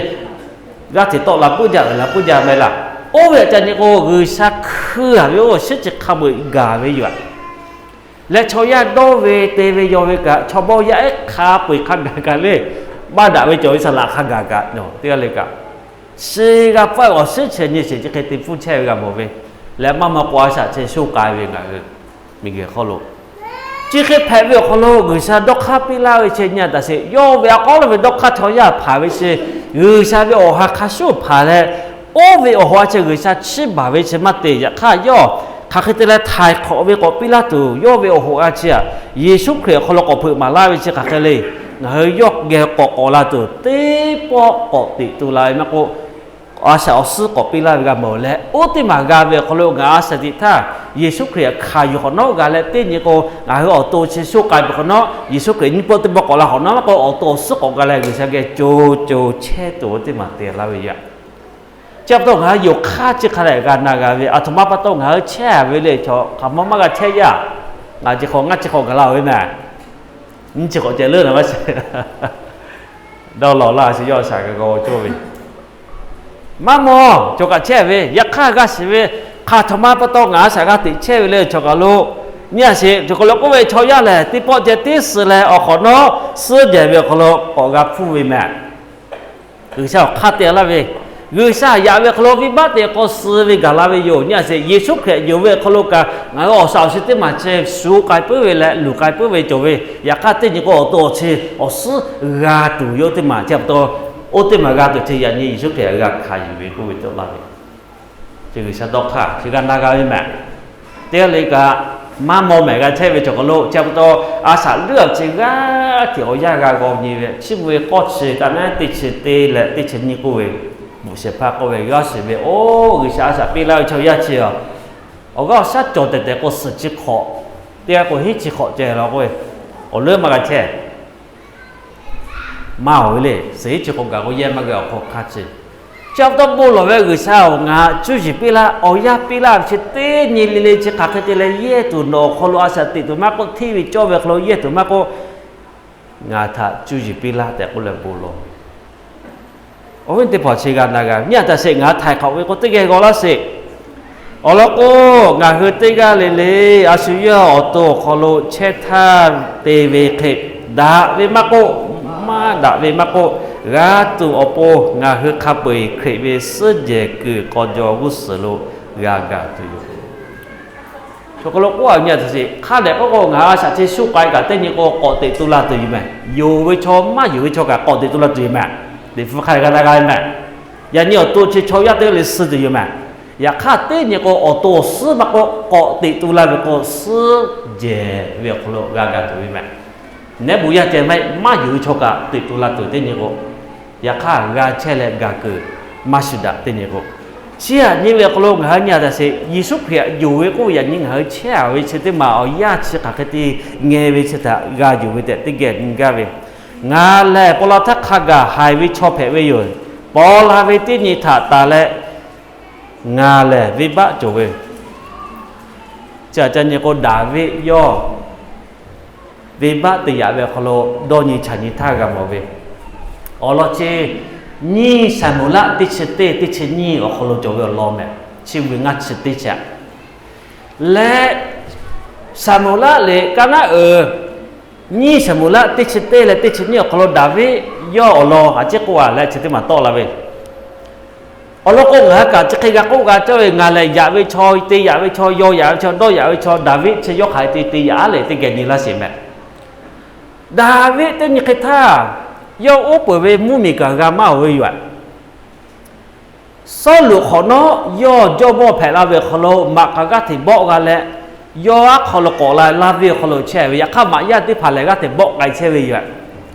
g'aˇ hteꞈ tawˆ la puiˉ jaˇ ve la puiˉ jaˇ meh laˇ. Oˇ ve htaꞈ ca nyi k'o, G'uiˬsha hkui a ve awˬ shinˉ chi hk'a peu-eˬ gaˬ ve yoˬ. Leh chaw yaˇ dawˇ ve te ve yaw ve kaꞈ, chaw bawˇ yaˇ ehˉ hk'a peu-eˬ hk'a gaˬ kaꞈ le, maˇ daꞈ ve cawˬ ve saˍ laꞈ hk'a gaˬ kaꞈ, teˇ g'aˇ le kaꞈ, shi g'a pfuhˇ ve awˬ shinˉ chi nyi sheˍ chi hk'e te pfuhˇ chehˇ ve g'a mawˬ ve, leh maˇ maw k'o a shaꞈ chehˇ shoˇ k'ai ve ngaˬ hui miˬguiˬ hk'oˆ lo chi hk'e hpehꞈ ve awˬ hk'aw lo G'uiˬsha dawˇ hk'aˇ piˇ laˇ ve chi nyi a taꞈ sheˍ, yawˇ ve a k'aˉ lo ve dawˇ hk'aˇ chaw yaˇ hpanˍ ve chi, G'uiˬsha ve awˬ ha hk'a shuˉ hpanˍ leh, oˇ ve awˬ ha chi G'uiˬsha chiˇ baˬ ve chi maˇ te. Yaꞈ hk'aˇ, yawˇ hk'aˬ hk'e te leh htaiˍ hk'awꞈ ve k'awꞈ piˇ laˇ tuˬ, yawˇ ve awˬ ha chi a, Yeˍsuˆ Hkriꞈ awˬ hk'aw lo k'awꞈ hpeuꞈ maˍ laˇ ve chi hk'aˬ hk'e le. Ngaˬ hui yawˇ geh k'awꞈ k'awꞈ la tuˬ, teˇ pawˆ k'awꞈ teꞈ tu la ve maˇ k'oˆ, a shaꞈ awˬ suhˉ k'awꞈ piˇ laˇ ve g'a mawˬ leh, oˇ teˇ maˬ g'a ve awˬ hk'aw lo ngaˬ a shaꞈ teꞈ htaˇ, Yeˍsuˆ Hkriꞈ hkanˍ yuˬ hk'awꞈ nawˉ g'a leh, teˇ nyi k'o ngaˬ hui awˬ to chi shoˇ k'ai peuˬ hk'awꞈ nawˉ, Yeˍsuˆ Hkriꞈ nyiˇ pawˆ teˇ pawˆ k'awꞈ la hk'awꞈ nawˉ k'o, awˬ to awˬ suhˉ k'awꞈ g'a leh G'uiˬsha geh co co chehˇ tuˬ oˇ teˇ maˬ te laˇ ve yoˬ. Chi pa taw ngaˬ hui yonˍ hk'aˇ chi hk'a dehꞈ g'a na g'a ve, aˬ htoꞈ ma pa taw ngaˬ hui chehˇ ve le, chaw hk'aˬ ma maˇ g'a chehˇ yaˇ. Ngaˬ chi hk'awꞈ ngaˇ chi hk'awꞈ gaˬ la ve meh. Nyiˇ chi hk'awꞈ ceh leuˉ na maˇ sheˍ. Dawˇ lawˬ laˇ sheˍ, yawˇ a shaꞈ g'a g'aw cawˇ ve. Maˇ mawˬ, chaw kaꞈ chehˇ ve, yaꞈ hk'aˇ g'a shiˍ ve, hk'aˬ htoꞈ ma pa taw ngaˬ a shaꞈ g'a teꞈ chehˇ ve le, chaw kaꞈ lo nyi a sheˍ, chaw kaꞈ lo k'oˆ ve chaw yaˇ lehˬ, teˇ pawˆ ceh tiˉ suh leh awˬ hk'awꞈ nawˉ suhˉ jehˬ ve awˬ hk'aw lo k'awꞈ g'a hpuˇ ve meh. G'uiˬsha awˬ hk'aˇ te laˇ ve, G'uiˬsha yaꞈ ve awˬ hk'aw lo venˇbaˆ te k'awꞈ suh ve gaˬ la ve yoˬ. Nyi a sheˍ, Yeˍsuˆ Hkriꞈ yonˍ ve awˬ hk'aw lo kaꞈ ngaˬ hui awˬ shaꞈ awˬ shi teˇ maˬ ceh shu k'ai puiˉ ve leh luˬ k'ai puiˉ ve cawˬ ve, yaꞈ hk'aˇ teˇ nyi k'o awˬ to awˬ chi awˬ suhˉ g'a tuˬ ve oˇ teˇ maˬ chi pa taw, oˇ teˇ maˬ g'a tuˬ ceh yaꞈ nyi Yeˍsuˆ Hkriꞈ g'a hkanˍ yuˬ ve k'oˆ ve tawˆ laˇ ve. Chi G'uiˬsha dawˇ hk'aˇ chi g'a na g'a ve meh. Teˇ g'aˇ le kaꞈ maˇ mawˬ mehˍ g'a chehˇ ve chaw hk'aw lo chi pa taw, a shaꞈ leuˉ a chi g'aˇ hteꞈ awˬ yanˇ g'a g'aw nyi ve, chi ve k'awˇ chi taꞈ naˉ teˇ chi teˇ leh teˇ chi nyiˇ k'oˆ ve, bvuhꞈ shehˍ hpaˇ k'oˆ ve g'a shiˍ ve, oˇ G'uiˬsha a shaꞈ piˇ laˇ ve chaw yaˇ chi a, awˬ g'aˇ awˬ shaˉ cawˬ tehꞈ tehꞈ k'o suhˍ chi hk'awꞈ, teˇ g'aˇ k'o hiˉ chi hk'awꞈ ceh la k'oˆ ve, awˬ leuˉ maˇ g'a chehˇ. Maˇ awˬ ve le, suhˍ hiˉ chi hk'awꞈ gaˬ k'o yehˇ maˇ g'a awˬ hk'aw hk'aˇ chi. Chi pa taw bon lawˬ ve G'uiˬsha-oˬ, ngaˬ cuˇ yiˍ piˇ laˇ, awˬ yanˇ piˇ laˇ ve chi teˇ nyi le le chi hk'aˬ hk'e te leh yehˇ tuˬ nawˬ awˬ hk'aw lo a shaꞈ teꞈ tuˬ maˇ k'oˆ, hteˇ ve cawˇ ve awˬ hk'aw lo yehˇ tuˬ maˇ k'oˆ, ngaˬ htaꞈ cuˇ yiˍ piˇ laˇ tehꞈ k'oˆ leh bon lawˬ ve. Awˬ viˉ teˇ hpaˍ chi g'a na g'a nyi a taꞈ sheˍ, ngaˬ htaiˍ hk'awꞈ ve k'o teˇ geh g'aw laˇ sheˍ. Awˬ lawn k'o, ngaˬ hui teˇ g'aˇ le le a shu yawˇ awˬ to awˬ hk'aw lo chehˇ htaˇ te ve hk'e, daꞈ ve maˇ k'oˆ, maˇ daꞈ ve maˇ k'oˆ, g'a tuˬ awˬ pon ngaˬ hui hk'a peu-eˬ Hkriꞈ ve suhˉ jehˬ kuiˬ k'aw jaw g'uˇ suhˍ lo g'a gaˬ tuˬ yoˬ. Chaw hk'aw lo k'oˆ a nyi a taꞈ sheˍ, hk'a dehꞈ k'oˆ k'o ngaˬ a shaꞈ chi shu k'ai kaꞈ teˇ nyi k'o k'awꞈ teꞈ tu la tuˬ yoˬ meh. Yonˍ ve chaw maˇ yonˍ ve chaw kaꞈ k'awꞈ teꞈ tu la tuˬ yoˬ meh. Liꞈ hpu hk'a dehꞈ g'a na g'a ve meh. Yaꞈ nyi awˬ to chi chaw yaˇ teˇ g'aˇ le suh tuˬ yoˬ meh. Yaꞈ hk'aˇ teˇ nyi k'o awˬ to awˬ suhˉ maˇ k'oˆ, k'awꞈ teꞈ tu la ve k'o suhˉ jehˬ ve awˬ hk'aw lo g'a gaˬ tuˬ ve meh. Nehˉ bon yaˇ ceh maˇ heˆ, maˇ yonˍ ve chaw kaꞈ teꞈ tu la tuˬ teˇ nyi k'o, yaꞈ hk'aˇ g'a chehˇ leh gaˬ kuiˬ maˇ shuˍ daꞈ teˇ nyi k'o, chi aꞈ nyi ve awˬ hk'aw lo ngaˬ hui nyi a taꞈ sheˍ, Yeˍsuˆ Hkriꞈ yonˍ ve k'oˆ ve yaꞈ nyi ngaˬ hui chehˇ a ve chi teˇ maˬ awˬ yanˇ chi hk'aˬ hk'e te ngeh ve chi htaꞈ g'a yonˍ ve tehꞈ teˇ geh nyi gaˇ ve. Ngaˬ lehˬ paw la htaˇ hk'a gaˬ haiˬ ve chaw hpehꞈ ve yoˬ. Paw la ve teˇ nyi htaꞈ tanˬ leh ngaˬ lehˬ venˇbaˆ cawˬ ve. Chi aꞈ ca nyi k'o, Daˍviˆ yawˇ venˇbaˆ te yaꞈ ve awˬ hk'aw lo dawˇ nyi chaꞈ nyi htaˇ g'a mawˬ ve. Awˬ lawn chi nyiˇ Saˍmo-laˆ teˇ chi teˇ teˇ chi nyiˇ awˬ hk'aw lo cawˬ ve awˬ lawn meh. Chi ve ngaˇ chi teˇ chi aꞈ leh, Saˍmo-laˆ leh kaˇ naˉ uiˍ, nyiˇ Saˍmo-laˆ teˇ chi teˇ leh teˇ chi nyiˇ awˬ hk'aw lo Daˍviˆ yawˇ awˬ lawn a ciˉ k'oˆ a leh chi teˇ maˬ tawˆ la ve. Awˬ lawn k'o, ngaˬ hui kaꞈ chi hk'e g'a k'oˆ g'a cawˇ ve, ngaˬ lehˬ yaꞈ ve chaw, te yaꞈ ve chaw, yaw yaꞈ ve chaw, dawˇ yaꞈ ve chaw, Daˍviˆ chi yawˇ hk'aˬ hk'e te te yaꞈ a lehˬ teˇ geh nyi laˇ sheˍ meh. Daˍviˆ teˇ nyi hk'e htaˇ, Yawˇ oˉ peunˍ ve mvuhˇmiˬ kaꞈ g'a maˇ oˬ ve yoˬ. Sawˉluꞈ hk'awꞈ nawˉ yawˇ jawˇmawˇ hpehꞈ la ve awˬ hk'aw lo maꞈ k'aꞈ g'aˇ hteꞈ bawˆ g'a leh, yawˇ aˉ hk'aw lo k'awꞈ la laˇ ve awˬ hk'aw lo chehˇ ve, yaꞈ hk'aˇ maꞈ yaˇ teˇ hpaˍ lehˬ g'aˇ hteꞈ bawˆ k'ai chehˇ ve yoˬ.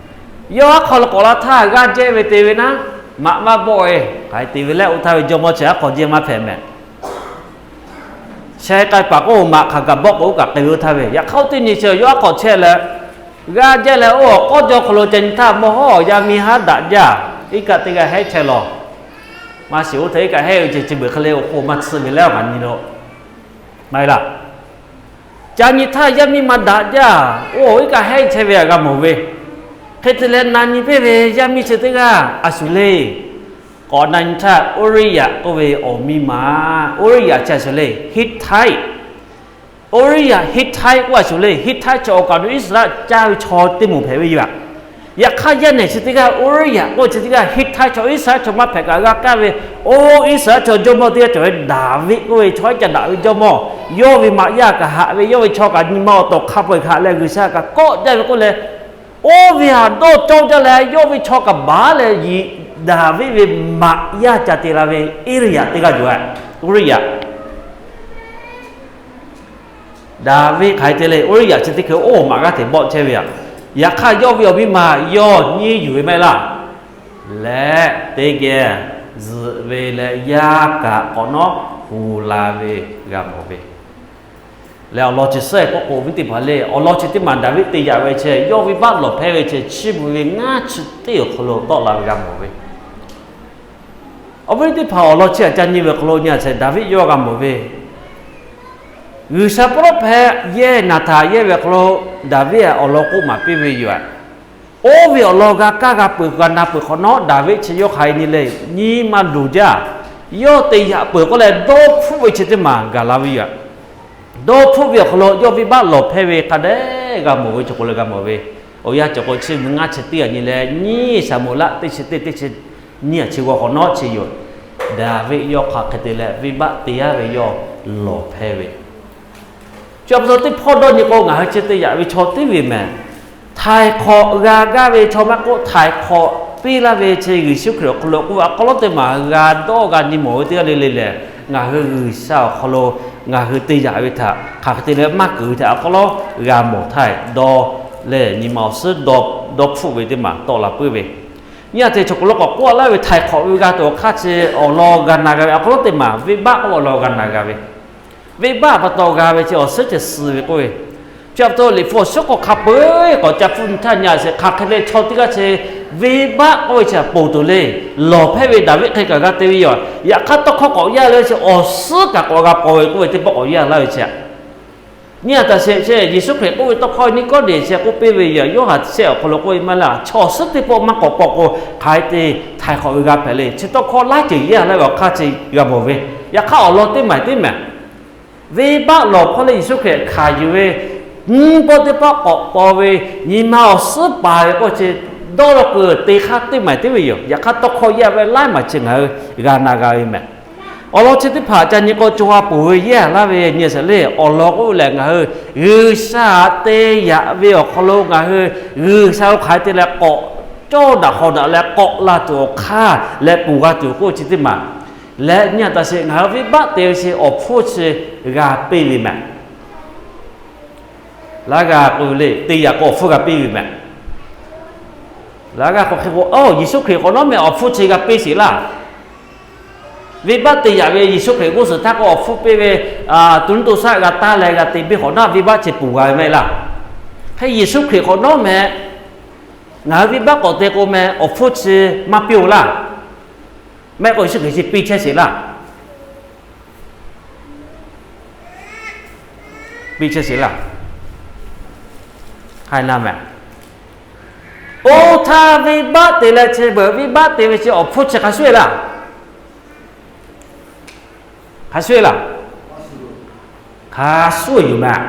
Yawˇ aˉ hk'aw lo k'awꞈ la htaˇ g'aˇ jehˇ ve te ve naˉ, maꞈ maˇ bawˆ e, hk'aˬ hk'e te ve leh oˇ htaˇ ve jawˇmawˇ chi aˉ hk'aw jehˇ maˇ hpehꞈ mehˍ. Sheh k'ai paˍ k'o maꞈ hk'aˬ kaꞈ bawˆ k'o oˇ kaꞈ k'ai ve oˇ htaˇ ve, yaꞈ hk'aˇ oˇ teˇ nyi chi yawˇ aˉ hk'aw chehˇ leh, g'aˇ jehˇ leh oˇ awˬ k'awˉ jawˇ hk'aw lo ca nyi htaˇ, mawˇ hawˉ yaˇ miˇ haˉ daꞈ jaˇ, iˉ kaˆ teˇ g'aˇ hehˉ chehˇ lawˬ. Maˇ shiˍ oˇ htaˇ iˉ kaˆ hehˉ ve ceh chi beuꞈ hk'e le awˬ hk'oˆ maˇ tsuhˇ ve leh awˬ kaꞈ nyi lo maˇ heˆ laˇ. Ca nyi htaˇ yaˇ miˇ maˇ daꞈ jaˇ, oˇ iˉ kaˆ hehˉ chehˇ ve htaꞈ g'a mawˬ ve. Hk'e te leh na nyi piˇ ve yaˇ miˇ chi teˇ g'aˇ a shuˍ le. K'awꞈ na nyi htaˇ Uˇriˇyaꞈ k'oˆ ve awˬ miˇ ma, Uˇriˇyaꞈ chi a shuˍ le Hittite. Uˇriˇyaꞈ Hittite k'oˆ a shuˍ le, Hittite chaw awˬ kaꞈ nawˬ Iˉsaˍreˍlaˆ caˇ ve chaw teˇ moˍ hpehꞈ ve yoˬ. Yaꞈ hk'aˇ yaˇ nehˬ chi teˇ g'aˇ Uˇriˇyaꞈ k'oˆ ve chi teˇ g'aˇ Hittite chaw Iˉsaˍreˍlaˆ chaw maˇ hpehꞈ kaꞈ g'a kaˇ ve, oˇ Iˉsaˍreˍlaˆ chaw jawˇmawˇ teˇ g'aˇ cawˬ ve Daˍviˆ k'oˆ ve chaw ca daꞈ ve jawˇmawˇ, yawˇ ve maꞈ yaˇ kaꞈ haꞈ ve, yawˇ ve chaw kaꞈ nyi ma awˬ tawˍ hk'a peu-eˬ haꞈ leh G'uiˬsha kaꞈ kawˆ jaˇ ve k'oˆ leh, oˇ ve htaꞈ dawˇ cawˇ jaˇ leh yawˇ ve chaw kaꞈ baˬ leh Daˍviˆ ve maꞈ yaˇ ca te la ve Uˇriˇyaꞈ teˇ g'aˇ yoˬ. Uˇriˇyaꞈ Daˍviˆ hk'aˬ hk'e te le, Uˇriˇyaꞈ chi teˇ hkui oˇ maꞈ g'aˇ hteꞈ bawˆ chehˇ ve yoˬ. Yaꞈ hk'aˇ yawˇ ve awˬ miˇ ma yawˇ nyiˇ yuˬ ve maˇ heˆ laˇ. Leh teˇ geh zuhꞈ ve leh yaˇ kaꞈ k'awꞈ nawˉ hu la ve g'a mawˬ ve. Leh awˬ lawn chi suhˉ k'oˆ k'o, awˬ viˉ teˇ hpaˍ le, awˬ lawn chi teˇ maˬ Daˍviˆ te yaꞈ ve chi yawˇ venˇbaˆ lawˬ hpehˇ ve chi chiˇ mvuh ve ngaˇ chi teˇ awˬ hk'aw lo tawˆ la ve g'a mawˬ ve. Awˬ viˉ teˇ hpaˍ, awˬ lawn chi htaꞈ ca nyi ve awˬ hk'aw lo nyi a shehˍ Daˍviˆ yawˇ g'a mawˬ ve, G'uiˬsha prophet yehˇ Naˍtanˍ yehˇ ve awˬ hk'aw lo Daˍviˆ htaꞈ awˬ lawn k'oˆ maˍ piˇ ve yoˬ. Oˇ ve awˬ lawn g'a kaˇ g'a peuˬ g'a na peuˬ hk'awꞈ nawˉ, Daˍviˆ chi yawˇ hk'aˬ hk'e nyi le, nyi ma luˬ jaˇ. Yawˇ te yaꞈ peuˬ k'oˆ leh dawˇ hpfuhˆ ve chi teˇ maˬ gaˬ la ve yoˬ. Dawˇ hpfuhˆ ve awˬ hk'aw lo yawˇ venˇbaˆ lawˬ hpehˇ ve hk'a dehꞈ g'a mawˬ ve, cawˬ k'o leh g'a mawˬ ve. Awˬ yanˇ cawˬ k'o chi mvuhˇ ngaˇ chi teˇ g'aˇ nyi leh nyiˇ Saˍmo-eˍlaˆ teˇ chi teˇ teˇ chi nyiˇ chi g'aw hk'awꞈ nawˉ chi yoˬ. Daˍviˆ yawˇ hk'aˬ hk'e te leh venˇbaˆ te yaˇ ve yawˇ lawˬ hpehˇ ve Chi pa taw teˇ hpawˇ dawˇ nyi k'o, ngaˬ hui chi te yaꞈ ve chaw teˇ ve mehˍ. Htaiˍ hk'awꞈ g'a gaˇ ve chaw maˇ k'oˆ, htaiˍ hk'awꞈ piˇ laˇ ve chi Yeˍsuˆ Hkriꞈ awˬ hk'aw lo k'oˆ ve awˬ hk'aw lo teˇ maˬ g'a dawˇ g'a nyi mawˬ ve teˇ g'aˇ le le lehˬ, ngaˬ hui G'uiˬsha awˬ hk'aw lo ngaˬ hui te yaꞈ ve htaꞈ hk'aˬ hk'e te leh maˇ keunˍ ve htaꞈ awˬ hk'aw lo g'a mawˬ htaˇ, dawˇ leh nyi ma awˬ suhˉ dawˇ hpfuhˆ ve teˇ maˬ tawˆ la puiˉ ve. Nyi a te chaw k'aw lo k'awꞈ k'oˆ laˇ ve, htaiˍ hk'awꞈ ve g'a tuˬ awˬ hk'aˇ chi awˬ lawn g'a na g'a ve awˬ hk'aw lo teˇ maˬ venˇbaˆ k'oˆ ve awˬ lawn g'a na g'a ve. Venˇbaˆ pa taw g'a ve chi awˬ suhˉ ceh suh ve k'oˆ ve. Chi pa taw Liꞈ hpu awˬ suhˉ k'awꞈ hk'a peu-eˬ k'awꞈ ca hpfuhˆ nyi htaˇ nyi a shehˍ, hk'aˬ hk'e te chaw teˇ g'aˇ chi venˇbaˆ k'oˆ ve chi htaꞈ ponˬ tuˬ le. Lawˬ hpehˇ ve Daˍviˆ hk'e kaꞈ g'a te ve yoˬ. Yaꞈ hk'aˇ tawˇ hkawˇ k'awꞈ yaˇ le chi awˬ suhˉ kaꞈ k'awꞈ g'a paw ve k'oˆ ve teˇ pawˆ k'awꞈ yaˇ laˇ ve chi a. Nyi a taꞈ shehˍ chi Yeˍsuˆ Hkriꞈ k'oˆ ve tawˇ hkawˇ Niˆkawˇdeˍ chi k'oˆ piˇ ve yoˬ. Yoˇhanˬ shehˆ awˬ hk'aw lo k'oˆ ve maˇ heˆ laˇ, chaw awˬ suhˉ teˇ pawˆ maˇ k'awꞈ paw k'o, hk'aˬ hk'e te htaiˍ hk'awꞈ ve g'a hpehꞈ le. Chi tawˇ hkawˇ laˇ ceuˬ yaˇ laˇ ve awˬ hk'aˇ chi g'a mawˬ ve. Yaꞈ hk'aˇ awˬ lawn teˇ maˬ teˇ maˬ venˇbaˆ lawˬ hkawˇ leh Yeˍsuˆ Hkriꞈ hkanˍ yuˬ ve nyiˇ pawˆ teˇ pawˆ k'awꞈ paw ve, nyi ma awˬ suhˉ paˍ ve k'oˆ chi dawˇ law kuiˬ te hk'aˇ teˇ maˬ teˇ ve yoˬ. Yaꞈ hk'aˇ tawˇ hkawˇ yaˇ ve laiˉ maˬ chi ngaˬ hui g'a na g'a ve mehˍ. Awˬ lawn chi teˇ hpaˍ ca nyi k'o, co ha poˬ ve yehˇ laˇ ve nyi a shehˍ le. Awˬ lawn k'oˆ ve lehˬ, ngaˬ hui G'uiˬsha te yaꞈ ve awˬ hk'aw lo ngaˬ hui G'uiˬsha hk'aˬ hk'e te leh k'awꞈ cawˇ daꞈ hk'awꞈ daꞈ leh k'awꞈ la tuˬ awˬ hk'aˇ leh ponˬ g'a tuˬ k'oˆ chi teˇ maˬ leh nyi a taꞈ shehˍ ngaˬ hui venˇbaˆ te ve chi awˬ hpfuhˇ chi g'a piˇ ve mehˍ. Laˇ g'a k'oˆ ve le, te yaꞈ k'o awˬ hpfuhˇ g'a piˇ ve mehˍ. Laˇ g'a k'awꞈ hk'e k'o, oˇ Yeˍsuˆ Hkriꞈ k'awꞈ nawˉ meh awˬ hpfuhˇ chi g'a piˇ sheˍ laˇ. Venˇbaˆ te yaꞈ ve Yeˍsuˆ Hkriꞈ g'uˇ suhˍ htaˇ k'o awˬ hpfuhˇ piˇ ve, to nuˇ to shaˆ g'a taˇ leh g'a te piˇ k'awꞈ nawˉ venˇbaˆ chi ponˬ g'a ve maˇ heˆ laˇ. Hk'e Yeˍsuˆ Hkriꞈ k'awꞈ nawˉ meh ngaˬ hui venˇbaˆ k'awꞈ te k'o meh awˬ hpfuhˇ chi maˇ piˇ-oˬ laˇ. Maˇ heˆ k'o Yeˍsuˆ Hkriꞈ chi piˇ chehˇ sheˍ laˇ. Piˇ chehˇ sheˍ laˇ. Hk'aˬ hk'e na meh, oˇ htaˇ venˇbaˆ te leh chi beuꞈ venˇbaˆ te ve chi awˬ hpfuhˇ chi hk'a shuˍ-e laˇ. Hk'a shuˍ-e laˇ. Hk'a shuˍ-e yoˬ meh.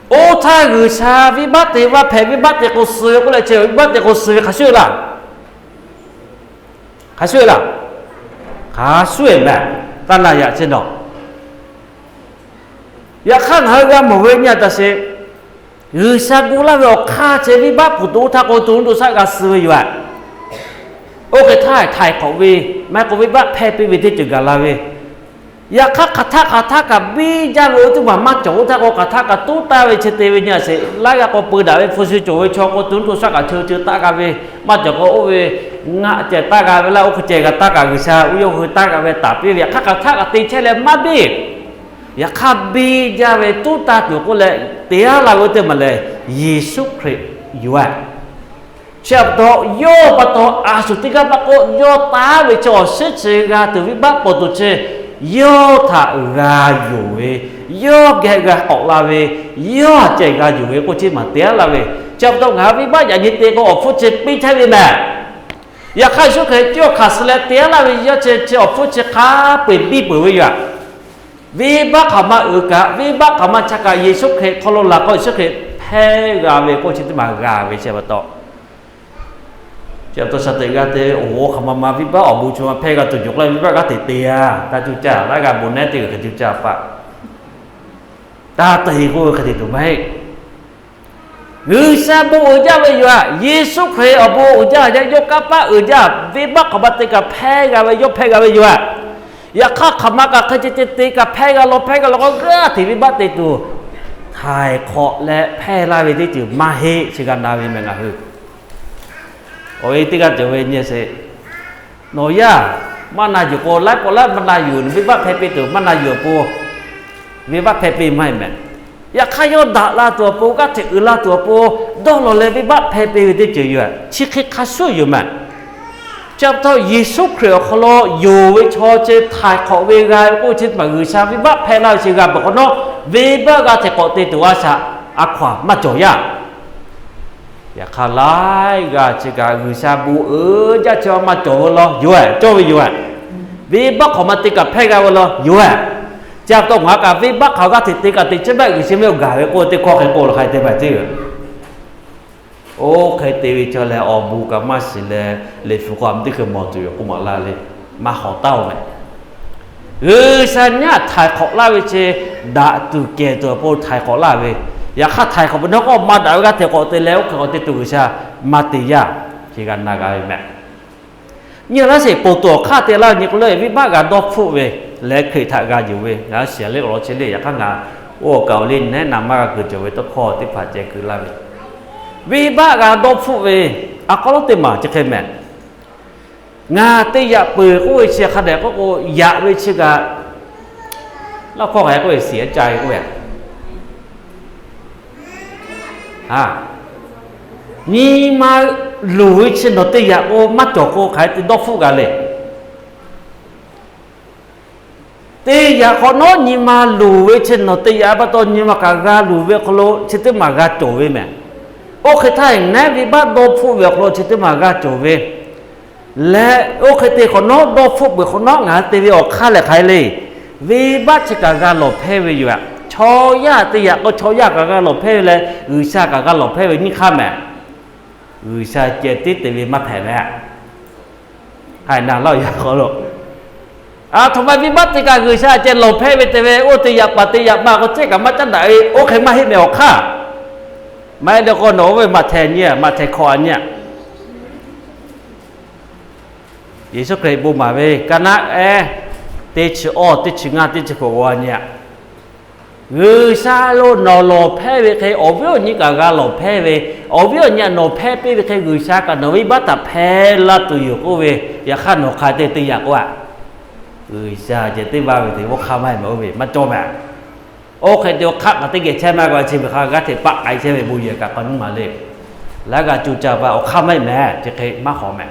Oˇ htaˇ G'uiˬsha venˇbaˆ te, venˇbaˆ hpehꞈ, venˇbaˆ te k'o suh ve k'oˆ leh chi venˇbaˆ te k'o suh ve hk'a shuˍ-e laˇ. Hk'a shuˍ-e laˇ. Hk'a shuˍ-e meh. Taˇ na yaꞈ chi nawˬ. Yaꞈ hk'aˇ ngaˬ hui g'a mawˬ ve nyi a taꞈ sheˍ. G'uiˬsha gu laˇ ve awˬ hk'aˇ ceh venˇbaˆ puˬ to oˇ htaˇ k'o, to nuˇ to shaˆ g'a suh ve yoˬ. Oˇ hk'e htaˇ htaiˍ hk'awꞈ ve, maˇ heˆ k'o venˇbaˆ hpehˇ piˇ ve teˇ ceuˬ gaˬ la ve, yaꞈ hk'aˇ hk'aˬ htaˆ hk'aˬ htaˆ kaꞈ biˇ jaˇ ve oˇ teˇ maˬ maˇ cawˬ oˇ htaˇ k'o, hk'aˬ htaˆ kaꞈ toˉ taˍ ve chi te ve nyi a sheˍ. Laiˉ g'aˇ k'o peu daꞈ ve hpu shi cawˬ ve chaw k'o, to nuˇ to shaˆ kaꞈ cheu cheu taˆ g'a ve, maˇ cawˬ k'o oˇ ve ngaˆ ceh taˆ g'a ve laˇ, oˇ hk'e ceh g'a taˆ kaꞈ G'uiˬsha uˇ yawˇ hui taˆ g'a ve taˍ piˇ ve, yaꞈ hk'aˇ hk'aˬ htaˆ kaꞈ te chehˇ leh maˇ biˇ. Yaꞈ hk'aˇ biˇ jaˇ ve toˉ taˇ tuˬ k'oˆ leh, te aˉ laˇ ve oˇ teˇ maˬ lehˬ, Yeˍsuˆ Hkriꞈ yoˬ. Chi pa taw, yawˇ pa taw a shuˍ teˇ g'aˇ maˇ k'oˆ, yawˇ taˉ ve chi awˬ shiˉ chi g'a tuˬ venˇbaˆ pawˍ tuˬ chi, yawˇ htaꞈ g'a yonˍ ve, yawˇ geh g'a k'awꞈ la ve, yawˇ ceh g'a yonˍ ve k'oˆ chi maˬ te aˉ laˇ ve. Chi pa taw ngaˬ hui venˇbaˆ yaꞈ nyi te k'o awˬ hpfuhˇ chi piˇ chehˇ ve mehˬ. Yaꞈ hk'aˇ Yeˍsuˆ Hkriꞈ cawˇ hkanˍ suh leh te aˉ laˇ ve yawˇ chi chi awˬ hpfuhˇ chi hk'a peu-eˬ biˇ peuˬ ve yoˬ. Venˇbaˆ hk'aˬ ma uiˍ kaꞈ, venˇbaˆ hk'aˬ ma cha kaꞈ, Yeˍsuˆ Hkriꞈ hk'aw lo laˬ k'o, Yeˍsuˆ Hkriꞈ hpehˇ g'a ve k'oˆ chi teˇ maˬ g'a ve chi pa taw, chi pa taw shaˍ teꞈ g'a te ve, oˇ hk'aˬ ma ma venˇbaˆ awˬ bon chi ma hpehˇ g'a tuˬ cawˬ k'oˆ leh, venˇbaˆ g'aˇ hteꞈ te a, taˇ cuˇ caˇ, laiˉ g'aˇ bon naˉ teˇ g'aˇ hk'e cuˇ caˇ paˆ, taˇ te k'oˆ ve hk'e te tuˬ maˇ heˆ. G'uiˬsha bon uiˍ jaˇ ve yoˬ. Yeˍsuˆ Hkriꞈ awˬ bon uiˍ jaˇ, yawˇ kanˇ paˆ uiˍ jaˇ, venˇbaˆ hk'aˬ ma te kaꞈ hpehˇ g'a ve, yawˇ hpehˇ g'a ve yoˬ. Yaꞈ hk'aˇ hk'aˬ ma kaꞈ hk'e ceh ceh te kaꞈ hpehˇ g'a law, hpehˇ g'a law k'o, g'aˇ hteꞈ venˇbaˆ te tuˬ htaiˍ hk'awꞈ leh hpehˇ laˇ ve teˇ ceuˬ maˇ heˆ, chi g'a na ve mehˬ ngaˬ hui. Awˬ e teˇ g'aˇ cawˬ ve nyi sheˍ. Nawˬ yaˇ maˇ na yuˬ k'o, laiˉ pawˆ laiˉ maˇ na yuˬ, venˇbaˆ hpehˇ piˇ tuˬ maˇ na yuˬ awˬ pon, venˇbaˆ hpehˇ piˇ maˇ heˆ mehˬ. Yaꞈ hk'aˇ yawˇ daꞈ la tuˬ awˬ pon, g'aˇ hteꞈ uiˍ la tuˬ awˬ pon, dawˇ law leh venˇbaˆ hpehˇ piˇ ve teˇ ceuˬ yoˬ. Chi hk'e hk'a shuˍ yoˬ mehˬ. Chi pa taw Yeˍsuˆ Hkriꞈ awˬ hk'aw lo yonˍ ve chaw chi htaiˍ hk'awꞈ ve g'a ve k'oˆ chi teˇ maˬ G'uiˬsha venˇbaˆ hpehˇ laˇ ve chi g'a peuˬ hk'awꞈ nawˉ, venˇbaˆ g'a hteꞈ k'awꞈ te tuˬ a shaꞈ a hkaw-anˬ maˇ cawˬ yaˇ. Yaꞈ hk'aˇ laiˉ g'aˇ chi kaꞈ G'uiˬsha bon uiˍ jaˇ chi maˇ cawˬ ve law yoˬ, cawˇ ve yoˬ. Venˇbaˆ hk'awꞈ ma te kaꞈ hpehˇ g'a ve law yoˬ. Chi pa taw ngaˬ kaꞈ venˇbaˆ hk'aˬ g'aˇ hteꞈ te kaꞈ te chehˇ baˆ G'uiˬsha mehˆ awˬ gaˬ ve k'oˆ teˇ hkawˇ hk'e k'oˆ la hk'a te maˇ te yoˬ. Oˇ hk'e te ve chaw lehˬ, awˬ bon kaꞈ maˇ shiˍ leh, liꞈ hpu k'o a ma teˇ hkui mawˬ tuˬ yoˬ k'oˆ maˍ laˇ le, maˇ hawˍ taˉ-oˬ mehˬ. G'uiˬsha nyaˇ htaiˍ hk'awꞈ laˇ ve chi daꞈ tuˬ kehˬ tuˬ awˬ pon htaiˍ hk'awꞈ laˇ ve, yaꞈ hk'aˇ htaiˍ hk'awꞈ peuˬ nawˉ k'o maˇ daꞈ ve g'aˇ hteꞈ k'awꞈ te leh, oˇ hk'e k'awꞈ te tuˬ G'uiˬsha maˇ te yaˇ, chi g'a na g'a ve mehˬ. Nyi laˇ sheˍ, ponˬ tuˬ awˬ hk'aˇ te laˇ nyi k'o le, venˇbaˆ g'a dawˇ hpfuhˆ ve leh Hkriꞈ htaꞈ g'a yonˍ ve, ngaˬ hui shiˍ leh awˬ lawn chi le, yaꞈ hk'aˇ ngaˬ oˇ awˬ kaˍ awˬ le nehˉ na maˇ g'a kuiˬ cawˬ ve tawˇ hkawˇ teˇ hpaˍ ceh keu laˇ ve, venˇbaˆ g'a dawˇ hpfuhˆ ve a k'aw lonˉ teˇ maˬ chi hk'e mehˬ. Ngaˬ te yaꞈ peuˬ k'oˆ ve chi hk'a dehꞈ k'oˆ k'o, yaꞈ ve chi kaꞈ, laˇ hkawˇ hk'a k'oˆ ve shiˍ ca ve k'oˆ ve, a, nyi ma luˬ ve chi nawˬ te yaꞈ k'o maˇ cawˬ k'o hk'aˬ hk'e te dawˇ hpfuhˆ g'a le. Te yaꞈ hk'awꞈ nawˉ nyi ma luˬ ve chi nawˬ te yaꞈ pa taw nyi ma kaꞈ g'a luˬ ve awˬ hk'aw lo chi teˇ maˬ g'a cawˬ ve mehˬ. Oˇ hk'e htaˇ ngaˬ venˇbaˆ dawˇ hpfuhˆ ve awˬ hk'aw lo chi teˇ maˬ g'a cawˬ ve leh, oˇ hk'e te hk'awꞈ nawˉ dawˇ hpfuhˆ peuˬ hk'awꞈ nawˉ ngaˬ hui te ve awˬ hk'aˇ lehˬ hk'aˬ hk'e le, venˇbaˆ chi kaꞈ g'a lawˬ hpehˇ ve yoˬ. Chaw yaˇ te yaꞈ k'o chaw yaˇ kaꞈ g'a lawˬ hpehˇ ve leh, G'uiˬsha kaꞈ g'a lawˬ hpehˇ ve nyiˇ hk'aˇ mehˬ. G'uiˬsha ceh tiˉ te ve maˇ hpehꞈ mehˬ. Haiˬ naˬ laˇ awˬ yanˇ hk'aw lo, a htoꞈ ma venˇbaˆ te kaꞈ G'uiˬsha ceh lawˬ hpehˇ ve te ve, oˇ te yaꞈ paˍ te yaꞈ ma k'o cehˇ kaꞈ maˇ caˉ daꞈ ve, oˇ hk'e maˇ heˆ mehˬ awˬ hk'aˇ. Maˇ heˆ leh k'o nawˬ oˇ ve maꞈ htehˍ nyi, maꞈ htehˍ hkawꞈ a nyi a. Yeˍsuˆ Hkriꞈ bon maˍ ve ka naˆ ehˉ teˇ chi awˇ, teˇ chi ngaˇ, teˇ chi hkawꞈ g'aw a nyi a. G'uiˬsha lo nawˬ lawˬ hpehˇ ve hk'e, awˬ viˉ awˬ nyi kaꞈ g'a lawˬ hpehˇ ve, awˬ viˉ awˬ nyi nawˬ hpehˇ piˇ ve hk'e G'uiˬsha kaꞈ nawˬ venˇbaˆ htaꞈ hpehˇ laˇ tuˬ yoˬ k'oˆ ve, yaꞈ hk'aˇ nawˬ hk'aˬ hk'e te te yaꞈ k'o a, G'uiˬsha ceh teˇ baˆ ve te oˇ hk'aˇ maˇ heˆ mehˬ, oˇ ve maˇ cawˇ mehˬ. Oˇ hk'e te awˬ hk'aˇ kaꞈ teˇ geh chehˇ maˇ g'a chi ve hk'a g'aˇ hteꞈ paˆ k'ai chehˇ ve bon yehˬ kaꞈ k'a nuˇ maˬ le. Laˇ g'a co ca pa awˬ hk'aˇ maˇ heˆ mehˬ, chi hk'e maˇ hawˍ mehˬ.